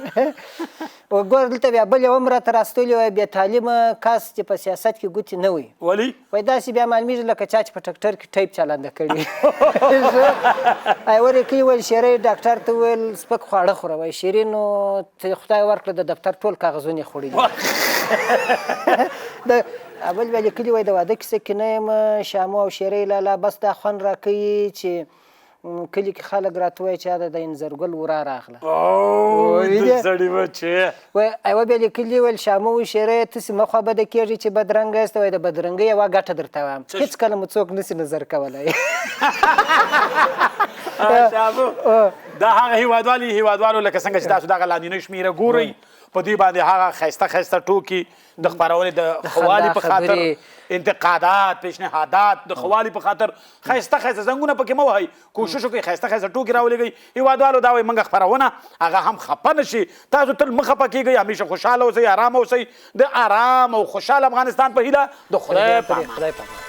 ګوره دلته بیا بل یو هم راته راستولی وای بې تعلیمه کس چې په سیاست کې ګوتې نه وي. ولي؟ وای داسې بیا معلومیږي لکه چا چې په ټکټر کې ټیپ چالانده کړي. ایور یې کلي ویل شیری ډاکټر ته وویل سپک خواړه خوره. وای شیرین نو خدای ورکړه د دفتر ټول کاغذونه یې خوړلي. د بل بیا لیکلي وای د واده کیسه کې نه یم شامو او شیری لالا بس دا خوند راکوي چې کلي کې خلک راته وایي چې دا د انځرګل ورا راغله. د سړي بچی. وای یوه بیا لیکلي ویل شامو و شیری تاسې مه خوابده کېږئ چې بدرنګه یاست. وای د بدرنګۍ یوه ګټه درته وایم هېڅکله مو څوک نسي نظر کولی. شامو دا هغه هیوادوالي هیوادوالو لکه څنګه چې تاسو دغه لاندینۍ شمېره ګورئ په دې باندې هغه ښایسته ښایسته ټوکې د خپرونې د ښه په خاطر انتقادات پیشنهادات د ښه په خاطر ښایسته ښایسته زنګونه پکې مه وهئ، کوشش وکړئ ښایسته ښایسته ټوکې راولېږئ. هیوادوالو دا وایي موږ خپرونه هغه هم خفه نه شي، تاسو تل مه خفه کېږئ، همیشه خوشحاله اوسئ، ارام اوسئ. د ارام او خوشحاله افغانستان په هیله د خدای په امان.